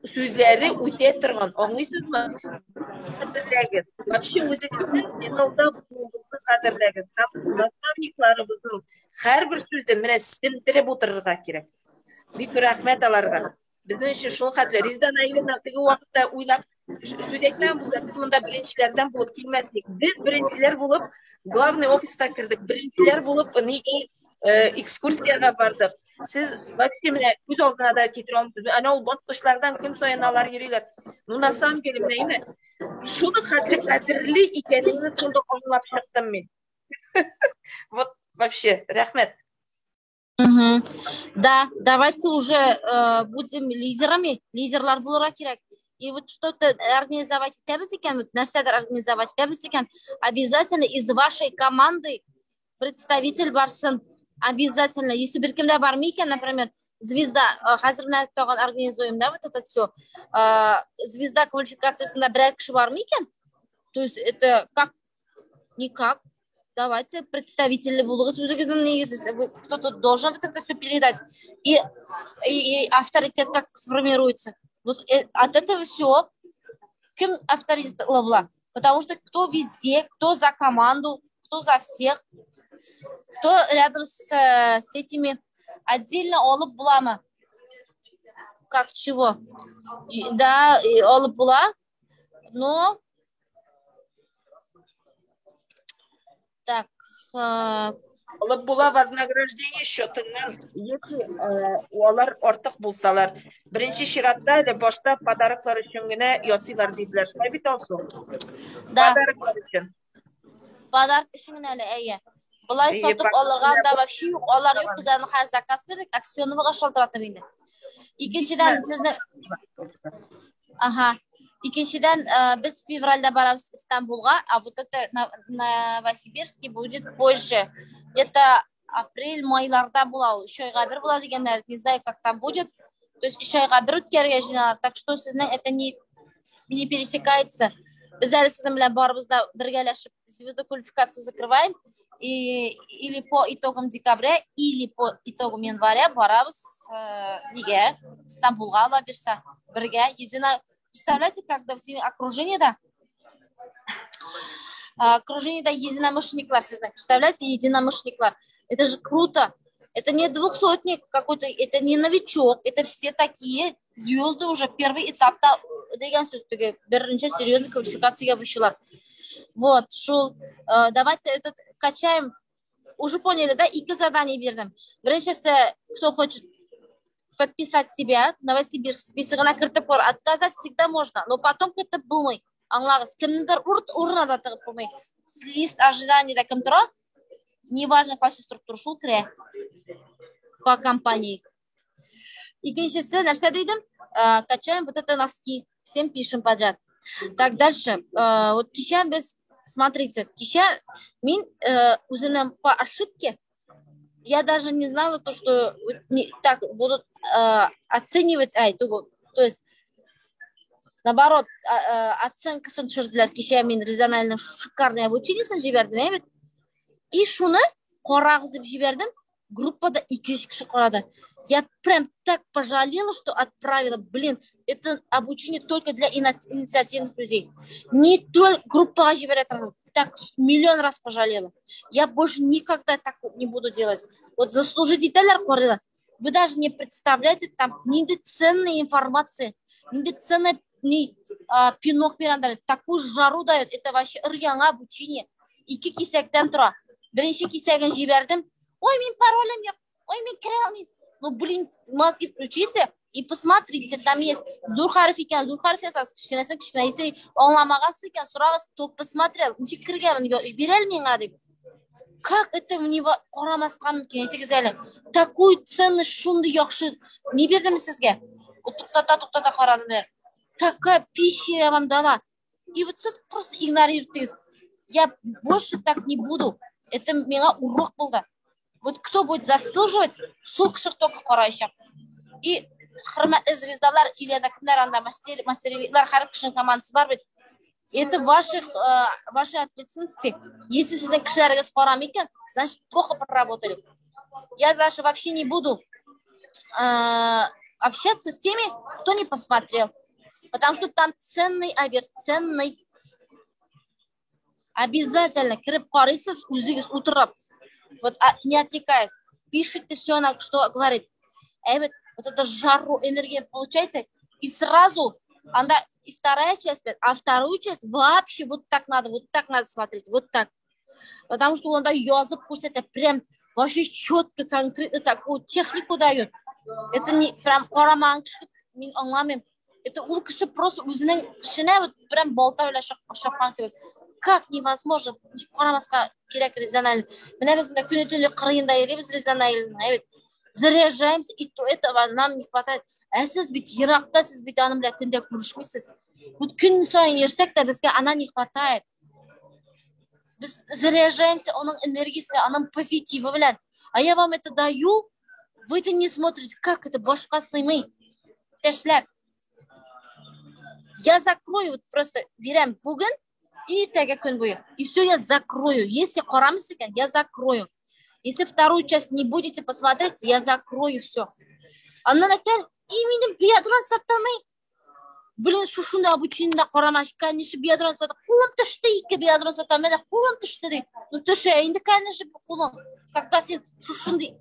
сүзләре үтә торган, аңлыйсызмы? Кадерләгез. Вообще үзегезнең финалда булуыгызны кадерләгез. Наставникларыбызның һәрбер сүзен менә сеңдереп утырырга кирәк. Бик рәхмәт аларга. Безнең өчен шул хәтле. Резеда Наилевна теге вакытта уйлап сүз әйтмәгән булса, без монда беренчеләрдән булып килмәс идек. Без беренчеләр булып главный офиска кердек, беренчеләр булып нигә экскурсиягә бардык. Сез вообще менә күз алдына да китерә алмыйсыз. Әнә ул баскычлардан көн саен алар йөриләр. Ну, на самом деле, менә инде шул хәтле кадерле икәнеңне шунда аңлап чыктым мин. Вот вообще, рәхмәт. Угу. Да, давайте уже будем лидерами, лидерлар булырга кирәк. И вот что-то организовать итәбез икән, вот нәрсәдер организовать итәбез икән, обязательно из вашей команды представитель барсын. Обязательно. Если бер кем дә бармый икән, например, звезда, хәзер менә тагын организуем, да, вот это все. Звезда квалификациясендә берәр кеше бармы икән? То есть это как? Никак. Давайте представители булыгыз үзегезнең нигезе. Кто-то должен вот это все передать. И авторитет как сформируется. Вот от этого все. Кем авторитет була? Потому что кто везде, кто за команду, кто за всех, кто рядом с этими отдельно алып буламы? Как чего? И, да, и алып була, но так. Алып була вознаграждение счетыннан, если алар артык булсалар. Беренче чиратта әле башта подароклар өчен генә ясыйлар диделәр. Шулай бит, Алсу? Да. Подароклар өчен. Подарок өчен генә әле, әйе. Болай сатып алганда вообще юк, алар юк, без аны хәзер заказ бирдек, Аксеновага шалтыратып инде. Икенчедән, сезне Ага. Икенчедән, без февральдә барабыз Истанбулга, а вот это Новосибирске будет позже. Где-то апрель, майларда була ул. Өч айга бер була дигәннәр, не знаю, как там будет. То есть өч айга бер үткәрергә җыеналар. Так что сезнең это не пересекается. Без әле сезнең белән барыбыз да бергәләшеп звезду квалификацию закрываем. И, или по итогам декабря, или по итогам января барабыз нигә? Истанбулга ала бирсә, бергә едино. Представляете, когда все окружение, да? Окружение, да, единомышленниклар сезнең. Представляете, единомышленниклар. Это же круто. Это не двухсотник какой-то, это не новичок, это все такие звезды уже первый этапта дигән сүз теге беренче серьезный квалификациягә бушылар. Вот, шул, давайте этот качаем. Уже поняли, да? Ике задание бирдем. Беренчесе, кто хочет подписать себя, Новосибирск списогына кертеп куяр. Отказать всегда можно, но потом кертеп булмый. Аңлагыз, кемнедер урынына да тыгып булмый. Лист ожидания кем тора, неважно, кайсы структура, шул керә по компании. Икенчесе, нәрсә дидем? Качаем вот это носки, всем пишем подряд. Так, дальше. Вот кичә без, смотрите, кичә мин үземнең по ошибке Я даже не знала то, что не, так будут оценивать, то есть, наоборот, оценкасын төшерделәр. Кичә мин резональный шикарный обучениесен җибәрдем, әйбәт. И шуны карагыз дип җибәрдем. Группада 200 кеше карады. Я прям так пожалела, что отправила. Блин, это обучение только для инициативных людей. Не только группага җибәрә торган. Так миллион раз пожалела. Я больше никогда так не буду делать. Вот заслужить итәләр карыйлар. Вы даже не представляете, там нинди ценной информации, нинди ценный не, пинок бирәләр, такую жару дает. Это вообще өр-яңа обучение. Ике кисәктән тора. Беренче кисәген җибәрдем. Ой, мин паролем юк. Ой, мин керә алмыйм. Ну, блин, мозги включите и посмотрите, там есть зур хәреф икән, зур хәреф язасыз, кечкенәсен кечкенә. Если аңламагансыз икән, сорагыз, кто посмотрел, ничек кергәнмен, бирә миңа дип. Как это мне карамаска мөмкин, әйтегез әле. Такую ценность, шундый яхшы ни бирдем сезгә? Туктата-туктата карадым бер. Такая пища я вам дала. И вот сез просто игнорируете. Я больше так не буду. Это миңа урок булды. Вот кто будет заслуживать, шул кеше только караячак. И хөрмәтле звездалар или анда кемнәр анда мастер, мастеровиклар, һәр кешенең командасы бар бит. Это вашей ответственности. Если сезнең кешеләрегез карамый икән, значит, плохо проработали. Я даже вообще не буду общаться с теми, кто не посмотрел. Потому что там ценный әйбер, ценный. Обязательно кереп карыйсыз, үзегез утырып. Вот не отвлекаясь. Пишите все, на что говорит. Әйбәт, вот это жару, энергию получаете, и сразу, анда и вторая часть, а вторую часть вообще вот так надо смотреть, вот так. Потому что анда язып күрсәтә, прям вообще четко, конкретно такую технику дает. Это не прям карамаган кеше, мин аңламыйм. Это ул кеше просто үзенең эшенә вот прям балта белән чапкан кебек. Как невозможно ничек карамаска кирәк резональ. Менә без менә көне төне кырыенда йөрибез резональный, әйбәт. Заряжаемся, и то этого нам не хватает. Ә сез бит еракта, сез бит аның белән көндә күрешмисез. Вот көн саен йөрсәк тә безгә ана не хватает. Без заряжаемся аның энергиясе, аның позитивы белән. А я вам это даю, вы это не смотрите, как это башка сыймый. Иптәшләр. Я закрою, вот просто бирәм бүген, иртәгә көн буе. И все, я закрою. Если карамыйсыз икән, я закрою. Если вторую часть не будете посмотреть, я закрою все. Аннан әйтәр, и минем биадрон сатылмый. Блин, шушында обучениедә карамаш, конечно, биадрон сата. Кулым төште, ике биадрон сатам, менә кулым төште ди. Ну төшә инде, конечно, кулың. Когда син шушындый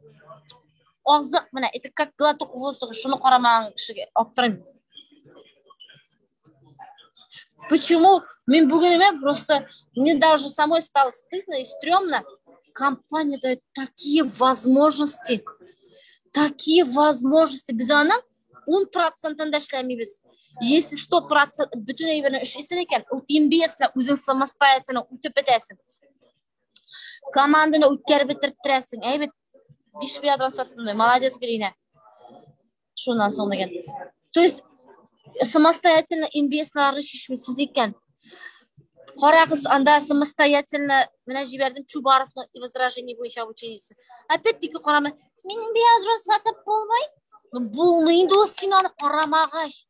азык, менә, это как глоток воздуха, шуны карамаган кешегә аптырыйм. Почему? Мин бүген әмә просто мне даже самой стало стыдно и стрёмно. Компания дает такие возможности. Такие возможности. Без аның 10 процентын да эшләмибез. Если 100% бөтен әйберне эшлисең икән, ул MBS-не үзең самостоятельно үтеп бетәсең. Команданы үткәреп бетертерәсең. Әйбәт, 5 биадрон саттым. Молодец, Галина. Шуннан соң дигән. То есть самостоятельно MBS-ларны чишмисез икән. Карагыз, анда самостоятельно менә җибәрдем Чубаровның возражение буенча обучениесе. Опять-таки карамай. Минем биадрон сатып булмый. Ну, булмый инде ул син аны карамагач.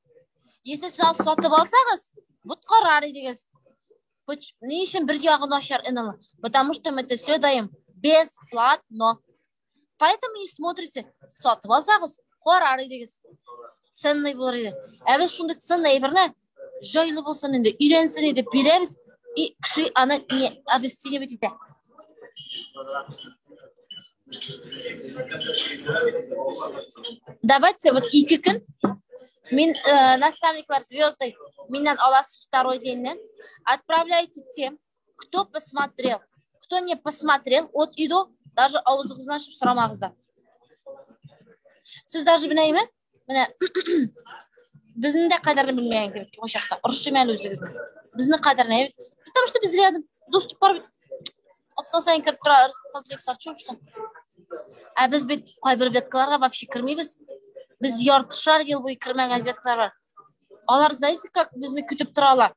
Если сез аны сатып алсагыз, вот карар идегез. Ни өчен бер ягы начар НЛ? Потому что мы это все даем бесплатно. Поэтому не смотрите. Сатып алсагыз, карар идегез. Ценный булыр иде. Ә без шундый ценный әйберне җайлы булсын инде, өйрәнсен иде бирәбез, и кеше аны не обесценивать итә. Давайте вот ике көн мин наставниклар звезды миннән аласыз второй деньне. Отправляйте тем, кто посмотрел, кто не посмотрел, от и до, даже авызыгызны ачып сорамагыз да. Сез даже менә менә безне дә кадерне белмәгән кебек ул чакта. Орышыйм әле үзегезне. Безне кадерне, потому что без рядом доступ бар бит. Атна саен кереп тора, что. Ә без бит кайбер веткаларга вообще кермибез. Без яртышар ел буе кермәгән веткалар бар. Алар, знаете, как безне көтеп торалар.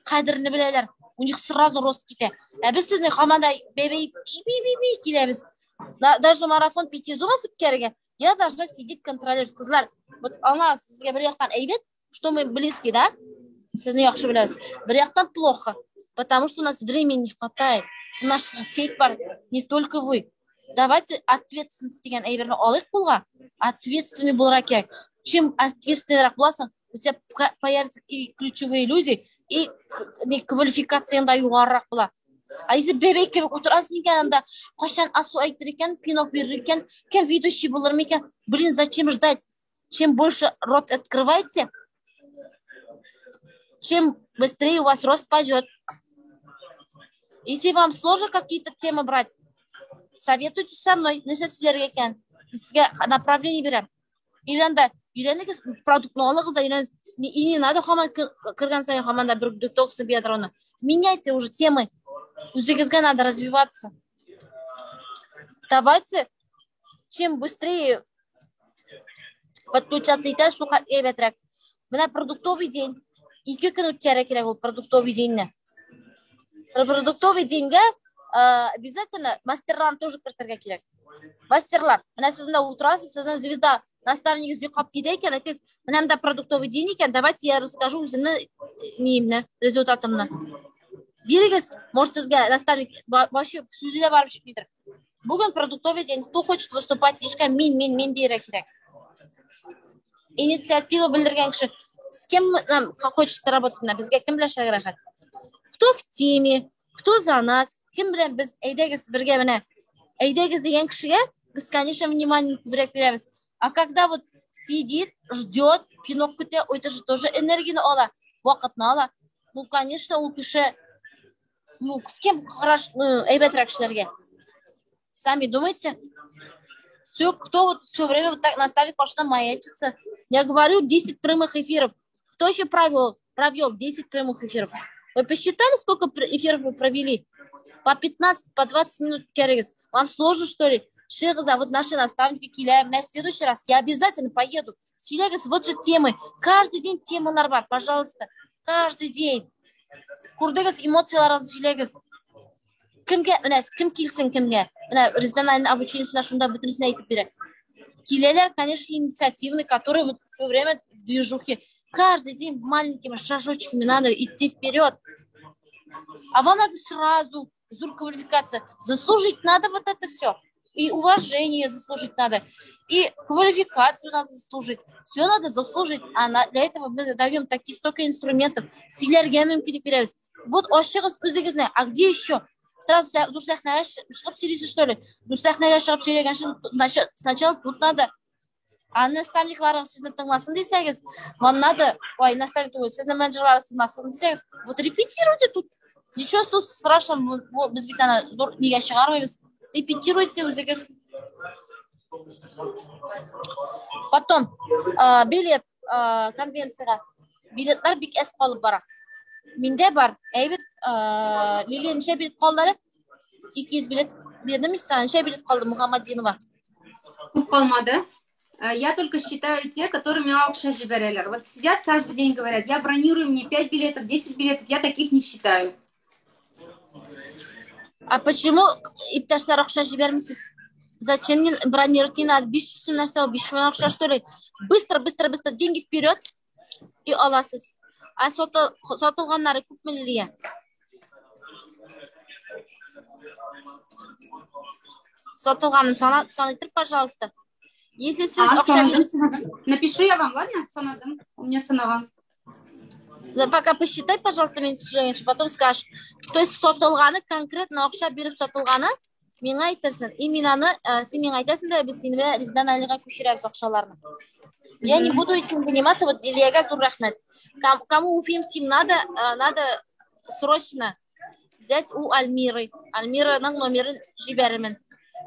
Кадерне беләләр. У них сразу рост китә. Ә без сезнең һаман да бәбәй би-би-би киләбез. Даже марафон 5 зумов үткәрергә, я должна сидеть контролировать. Кызлар, вот аңа сезгә бер яктан әйбәт, что мы близки, да? Сезне яхшы беләбез. Бер яктан плохо, потому что у нас времени не хватает. У нас сеть бар, не только вы. Давайте ответственность дигән әйберне алыйк кулга. Ответственный булырга кирәк. Чем ответственныйрак буласың, у тебя появятся и ключевые люди, и квалификацияң да югарырак була. А если бәбәй кебек утырасың икән анда, кайчан Асу әйтер икән, пинок бирер икән, кем ведущий булыр микән? Блин, зачем ждать? Чем больше рот открываете, чем быстрее у вас рост пойдет. Если вам сложно какие-то темы брать, советуйтесь со мной, нәрсә сөйләргә икән, сезгә направление бирәм. Или анда өйрәнегез, продуктны алыгыз да өйрәнегез. И не надо һаман кергән саен һаман да бер детокс биадроны. Меняйте уже темы. Үзегезгә надо развиваться. Давайте, чем быстрее подключаться итә, шул әйбәтрәк. Менә продуктовый день. 2 көн үткәрә кирәк ул продуктовый деньне. Продуктовый деньгә обязательно мастерларны тоже кертергә кирәк. Мастерлар, менә сез монда утырасыз, сезнең звезда наставнигегез йоклап китә икән, әйтегез, менә монда продуктовый день икән, давайте я расскажу үземне ниемне, результатымны. Бирегез, может, сезгә наставник вообще сүзе дә барып чыкмыйдыр. Бүген продуктовый день, кто хочет выступать, ешкә мин, мин, мин дияргә кирәк. Инициатива белдергән кеше, с кем нам хочется работать, менә безгә кем белән эшләргә рәхәт? Кто в теме, кто за нас, кем белән без әйдәгез бергә менә әйдәгез дигән кешегә без, конечно, внимание күбрәк бирәбез. А когда вот сидит, ждет, пинок көтә, это же тоже энергияне ала, вакытны ала. Ну, конечно, ул кеше, ну, с кем хорошо, әйбәтрәк эшләргә? Сами думайте. Все, кто вот все время вот так наставит, пошла маячиться. Я говорю, 10 прямых эфиров. Кто еще провел 10 прямых эфиров? Вы посчитали, сколько эфиров вы провели? По 15, по 20 минут, керегез. Вам сложно, что ли? Шигыза, вот наши наставники киляем. На следующий раз я обязательно поеду. Сөйләгез, вот же темы. Каждый день темалар бар, пожалуйста. Каждый день. Күрдегез, эмоцияларыгызны сөйләгез. Кемгә, менә кем килсен кемгә? Менә Резеда Наилнең обучениесенә шунда бөтенесен әйтеп бирә. Киләләр, конечно, инициативные, которые вот все время в движухе. Каждый день маленькими шажочками надо идти вперед. А вам надо сразу зур квалификация. Заслужить надо вот это все. И уважение заслужить надо, и квалификацию надо заслужить. Все надо заслужить. А для этого мы даем такие столько инструментов. Сөйләргә мөмкинлек бирәбез. Вот ачыгыз үзегезне. А где еще? Сразу зур сәхнәгә чыгып сөйлисез, что ли? Зур сәхнәгә чыгып сөйләгәнче, сначала тут надо. А наставникларыгыз сезне тыңласын дисәгез, вам надо, ой, наставник түгел, сезнең менеджерларыгыз тыңласын дисәгез, вот репетируйте тут. Ничего тут страшного, без бит аны зур нигә чыгармыйбыз. Репетируйте үзегез. Потом билет конвенцияга. Билетлар бик әз калып бара. Миндә бар. Әйбәт, Лилия ничә билет калды әле? 200 билет бирдем мин сиңа. Ничә билет калды Мухаммадинова? Күп калмады. Я только считаю те, которые миңа акча җибәрәләр. Вот сидят каждый день, говорят, я бронирую, мне 5 билетов, 10 билетов, я таких не считаю. А почему иптәшләр акча җибәрмисез? Зачем мне бронировать не надо? 500 сум нәрсә ул, 5000 акча, что ли? Быстро, быстро, быстро деньги вперед и аласыз. А сатылганнары күпме, Лилия? Сатылганын санайтыр, пожалуйста. Если сез акча... Напишу я вам, ладно? Санадым. У меня санаган. Да, пока посчитай, пожалуйста, мин сөйләгәнче, потом скажешь. То есть сатылганы, конкретно акча биреп сатылганы, миңа әйтерсең. И мин аны, син миңа әйтәсең дә, без сине белән Резеда Наилгә күчерәбез акчаларны. Я не буду этим заниматься, вот Лилиягә зур рәхмәт. Кому уфимским надо, надо срочно взять у Альмиры. Альмираның номерын җибәрермен.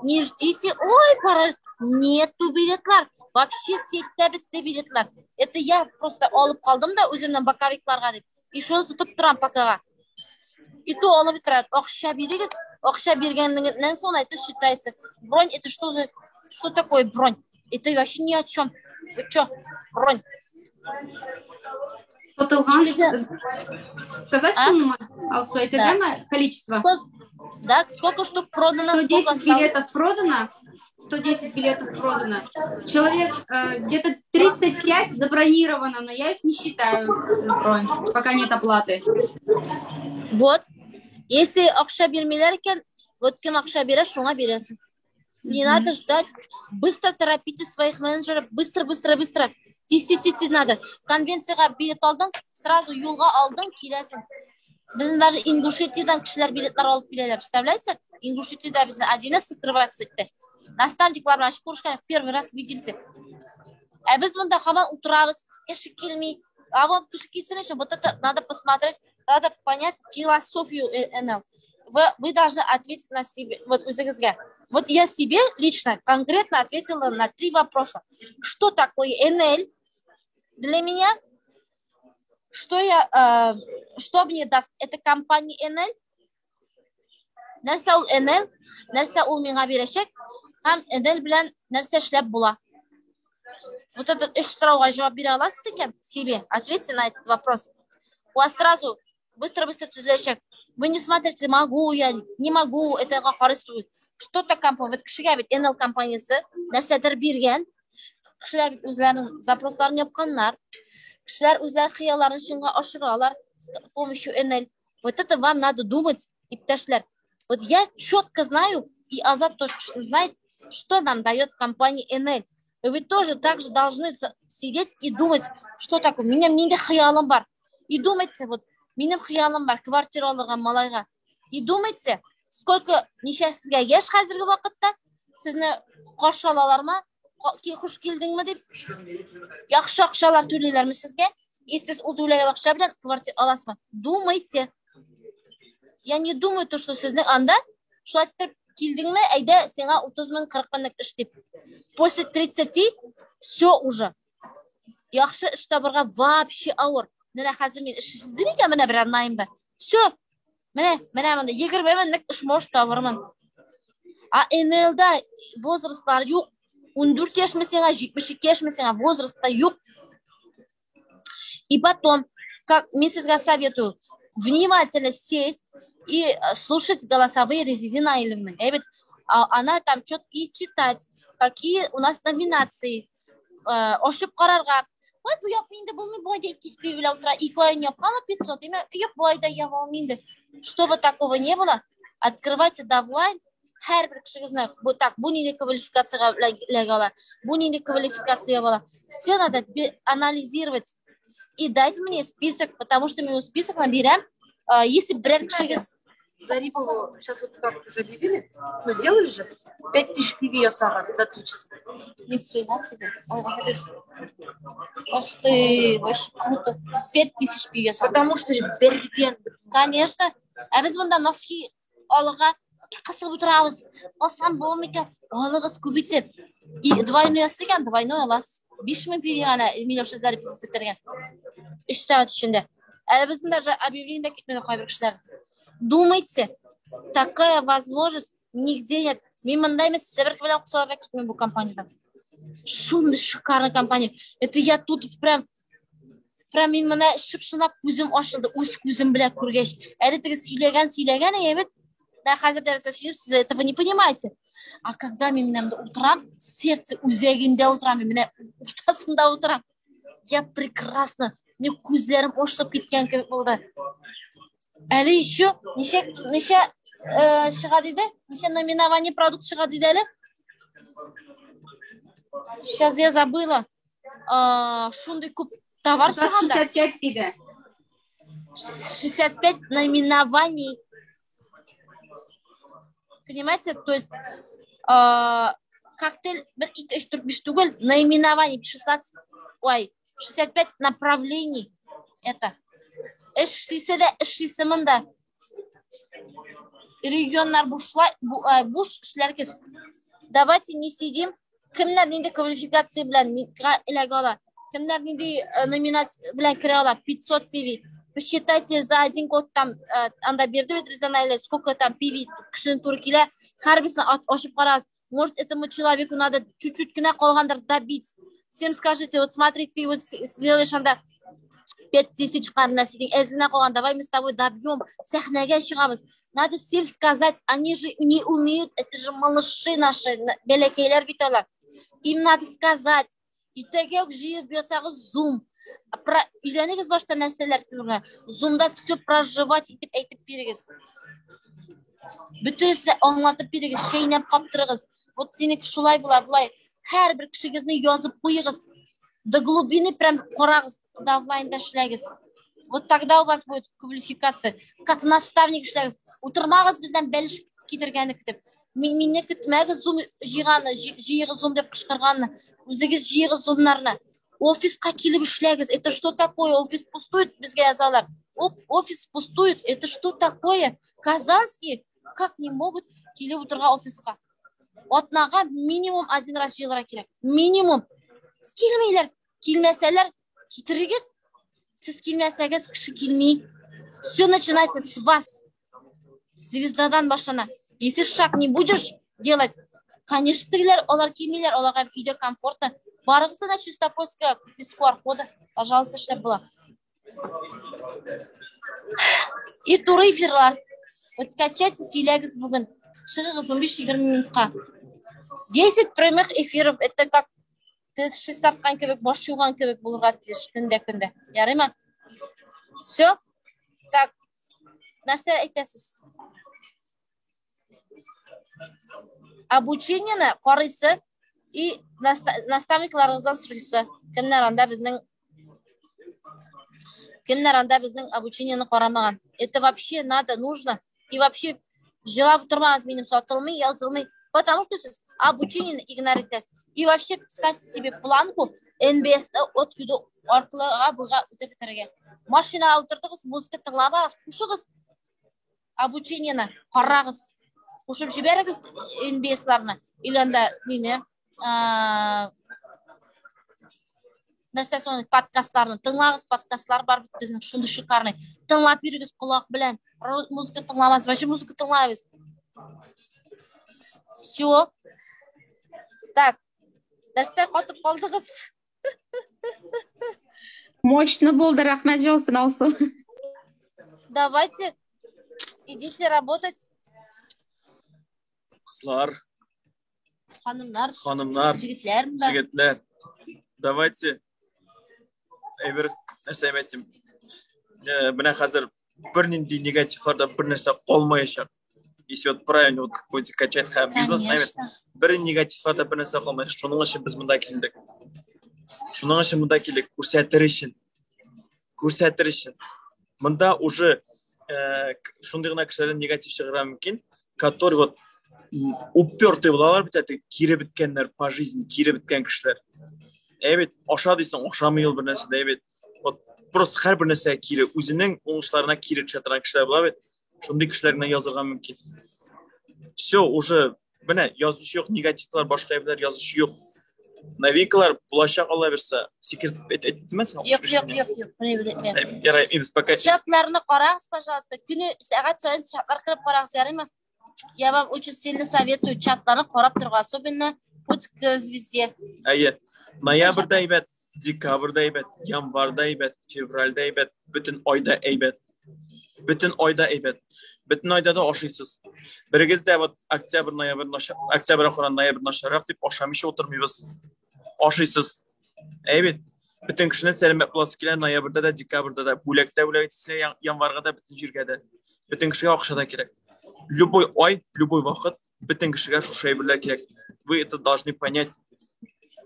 Не ждите, ой, пора, нету билетлар. Вообще сетьтә бетте билетлар. Это я просто алып калдым да үземнең боковикларга дип. И шуны тотып торам покага. И то алып торам. Акча бирегез, акча биргәннән соң это считается. Бронь это что за, что такое бронь? Это вообще ни о чем. Вы чё? Бронь. Сатылган. Сказать сумму? Алсу, это да. Количество? Да, сколько штук продано? 110 билетов продано. 110 билетов продано. Человек где-то 35 забронировано, но я их не считаю бронь, пока нет оплаты. Вот. Если акча бирмиләр икән, вот кем акча бирә, шуңа бирәсең. Не надо ждать. Быстро торопите своих менеджеров. Быстро, быстро, быстро. Тиз, тиз, тиз, тиз надо. Конвенциягә билет алдың, сразу юлга алдың, киләсең. Безнең даже Ингушетиядан кешеләр билетлар алып киләләр. Представляете? Ингушетияда безнең 1С открываться итте. Наставниклар белән күрешкән, первый раз видимся. Ә без монда һаман утырабыз, кеше килми. А вам кеше килсен өчен вот это надо посмотреть, надо понять философию НЛ. Вы должны ответить на себе, вот үзегезгә. Вот я себе лично конкретно ответила на три вопроса. Что такое НЛ для меня? Что мне даст эта компания НЛ? Нәрсә ул НЛ? Нәрсә ул миңа бирәчәк? Һәм НЛ белән нәрсә эшләп була? Вот этот өч сорауга җавап бирә аласыз икән, себе ответьте на этот вопрос. У вас сразу быстро-быстро төзеләчәк. Вы не смотрите, могу я, не могу, это карыйсыз. Что то компания, вот кешегә бит НЛ компаниясе нәрсәдер биргән. Кешеләр бит үзләренең запросларын япканнар. Кешеләр үзләре хыялларын чынга ашыралар с помощью НЛ. Вот это вам надо думать, иптәшләр. Вот я четко знаю, и Азат точно знает, что нам дает компания НЛ. И вы тоже так же должны сидеть и думать, что такое. Минем нинди хыялым бар. И думайте, вот минем хыялым бар, квартира алырга малайга. И думайте, сколько, ничә сезгә яшь хәзерге вакытта, сезне каршы алалармы, хуш килдеңме дип, яхшы акчалар түлиләрме сезгә, и сез ул түләгән акча белән квартира аласызмы? Думайте. Я не думаю, то, что сезнең анда шулай итеп килдеңме, әйдә, сиңа 30 мең, 40 меңлек эш дип. После 30 все уже. Яхшы эш табырга вообще авыр. Менә хәзер мин эш эзлим икән, менә берәр наймда. Все. Менә монда 20 меңлек эш может табырмын. А НЛда возрастлар юк. 14 яшьме сиңа, 72 яшьме сиңа, возрастта юк. И потом, как мин сезгә советую, внимательно сесть и слушать голосовые Резиды Наилевны. Ведь она там что-то и читать, какие у нас номинации. Ачып карарга. Ой, бу як инде булмый, бу айда 200 PV белән утыра, ике аен япкан 500, димәк, юк, бу айда яба алмыйм инде. Чтобы такого не было, открывайте даунлайн, һәрбер кешегезне, бу так, бу нинди квалификациягә эләгә ала, бу нинди квалификация ала. Все надо анализировать и дать мне список, потому что мы ул список наберем, если берәр кешегез Зарипову сейчас вот как уже объявили, мы сделали же 5000 PV ясаган за 3 часа. Ни хрена себе. Ой, молодец. Ох ты, вообще круто. 5000 PV ясаган. Потому что бергән. Конечно. Ә без монда носки алырга кысып утырабыз. Алсам буламы икән? Алыгыз күп итеп. И двойной ясаган, двойной аласыз. 5000 PV гына Миләүшә Зарипова бетергән. 3 сәгать эчендә. Әле безнең даже объявление дә китмәде кайбер кешеләр. Думайте, такая возможность нигде нет. Мин монда емес, Себер белән кусаларга китмим бу компаниядан. Шундый шикарный компания. Это я тут прям мин менә шып-шынлап күзем ачылды, үз күзем белән күргәч. Әле теге сөйләгән, сөйләгән, әйбәт. Да, хәзер дә сөйләп, сез этого не понимаете. А когда мин менә монда утырам, сердце үзәгендә утырам, мин менә уртасында утырам. Я прекрасно, мне күзләрем ачылып киткән кебек булды. Әле еще ничә чыга диде? Ничә наименование продукт чыга диде әле? Сейчас я забыла. Шундый күп товар чыганда. 65 диде. 65 наименований. Понимаете? То есть коктейль 1, 2, 3, 4, 5 түгел, наименований 16, ой, 65 направлений. Это. Эшлисе дә эшлисе монда. Регионнар бушлай, буш эшләргез. Давайте не сидим. Кемнәр нинди квалификация белән эләгә ала? Кемнәр нинди номинация белән керә ала? 500 PV. Посчитайте за один год там, анда бирде бит Резеда Наилевна, сколько там PV кешенең туры килә. Һәрберсен ачып карагыз. Может, этому человеку надо чуть-чуть кенә калгандыр добить. Всем скажите, вот смотри, ты вот сделаешь анда 5000 менә синең әзенә калган, давай мы с тобой добьем, сәхнәгә чыгабыз. Надо всем сказать, они же не умеют, это же малыши наши, бәләкәйләр бит алар. Им надо сказать. Иртәгә үк җыеп ясагыз Zoom. Өйрәнегез башта нәрсәләр күренә. Zoomда все проживать итеп әйтеп бирегез. Бөтенесен аңлатып бирегез, чәйнәп каптырыгыз. Вот синеке шулай була, болай. Һәрбер кешегезне язып куегыз. До глубины прям карагыз, даунлайнда эшләгез. Вот тогда у вас будет квалификация. Как наставник эшләгез. Утырмагыз бездән бәлеш китергәнне көтеп. Мине көтмәгез Zoom җыйганы, җыегыз Zoom дип кычкырганны. Үзегез җыегыз Zoomнарны. Офиска килеп эшләгез. Это что такое? Офис пустует, безгә язалар. Офис пустует. Это что такое? Казанские как не могут килеп утырырга офиска? Атнага минимум один раз җыелырга кирәк. Минимум. Килмиләр. Килмәсәләр, китерегез. Сез килмәсәгез, кеше килми. Все начинается с вас. Звездадан башлана. Если шаг не будешь делать, конечно, тегеләр, алар килмиләр, аларга өйдә комфортно. Барыгыз да Чистопольская без QR-кода, пожалуйста, эшләп була. И туры эфирлар. Вот качайте, сөйләгез бүген. Чыгыгыз 15-20 минутка. 10 прямых эфиров, это как теш чистарткан кебек, баш юган кебек булырга тиеш көндә-көндә. Ярыймы? Все. Так. Нәрсә әйтәсез? Обучениене карыйсы и наставникларыгыздан сорыйсы. Кемнәр анда безнең Кемнәр анда безнең обучениене карамаган? Это вообще надо, нужно. И вообще җылап утырмагыз, минем сатылмый, язылмый. Потому что сез обучениене игнор итәсез. И вообще ставьте себе планку НБС-ны от күдө аркылыга буйга үтеп бетерергә. Машинага утырдыгыз, музыка тыңламагыз, кушыгыз обучениене, карагыз. Кушып җибәрегез НБС-ларны. Или анда нине, нәрсә соң, подкастларны тыңлагыз, подкастлар бар бит безнең шундый шикарный. Тыңлап йөрегез колак белән. Музыка тыңламас, вообще музыка тыңламыйбыз. Все. Так. Нәрсә катып калдыгыз? Мощно булды, рәхмәт җавсын, Алсу. Давайте, идите работать. Кызлар. Ханымнар. Ханымнар. Җегетләр. Җегетләр. Давайте. Әйбер, нәрсә әйтим. Менә хәзер бернинди негативларда бер нәрсә калмаячак. Если вот правильно вот будете качать бизнес, наверное, бер негативларда бер нәрсә калмаячак. Шуның өчен без монда килдек. Шуның өчен монда килдек. Күрсәтер өчен. Күрсәтер өчен. Монда уже шундый гына кешеләрдән негатив чыгарга мөмкин, который вот упертый булалар бит, әте кире беткәннәр по жизни, кире беткән кешеләр. Әйбәт, аша дисең, ашамый ул бер нәрсә дә, әйбәт. Вот просто һәрбер нәрсәгә кире, үзенең уңышларына кире төшә торган кешеләр була бит. Шундый кешеләр генә язырга мөмкин. Все, уже менә язучы юк, негативлар, башка әйберләр язучы юк. Новинкалар булачак, Алла бирсә. Секрет әйттеме син? Юк, юк, юк, юк, белмим. Ярай, без пока Чатларны карагыз, пожалуйста. Көне сәгать саен чатлар кереп карагыз, ярыймы? Я вам очень сильно советую чатларны карап торырга, особенно путь к звезде. Әйе. Ноябрьдә әйбәт, декабрьдә әйбәт, январьда әйбәт, февральдә әйбәт, бөтен айда әйбәт. Бөтен айда әйбәт. Бөтен айда да ашыйсыз. Берегез дә вот октябрь, ноябрь, октябрь ахыры, ноябрь начаррак дип ашамыйча утырмыйбыз. Ашыйсыз. Әйбәт. Бөтен кешенең сәламәт буласы килә ноябрьдә дә, декабрьдә дә, бүләк тә бүләк итсә, январьга да, бөтен җиргә дә. Бөтен кешегә акча да кирәк. Любой ай, любой вакыт бөтен кешегә шушы әйберләр кирәк. Вы это должны понять.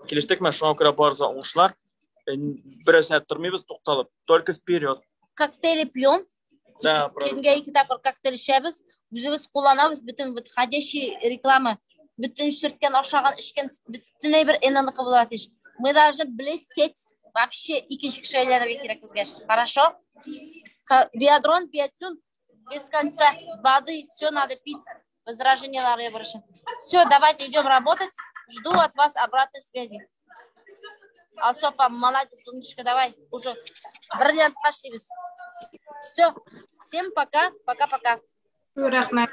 Килештекме? Шуңа күрә барысы уңышлар. Бераз сәгать тормыйбыз, тукталып. Только вперед. Коктейли пьем. Да, правда. Көнгә ике тапкыр коктейль эчәбез. Үзебез кулланабыз бөтен входящий реклама. Бөтен сөрткән, ашаган, эчкән бөтен әйбер ННК була тиеш. Мы должны блестеть. Вообще икенче кешегә әйләнергә кирәк безгә. Хорошо? Биадрон, биотюн без конца. Воды, все надо пить. Возражение Лары Ибрашин. Все, давайте идем работать. Жду от вас обратной связи. Алсопа, молодец, умничка, давай. Уже бриллиант пошли. Все, всем пока, пока-пока. Рәхмәт.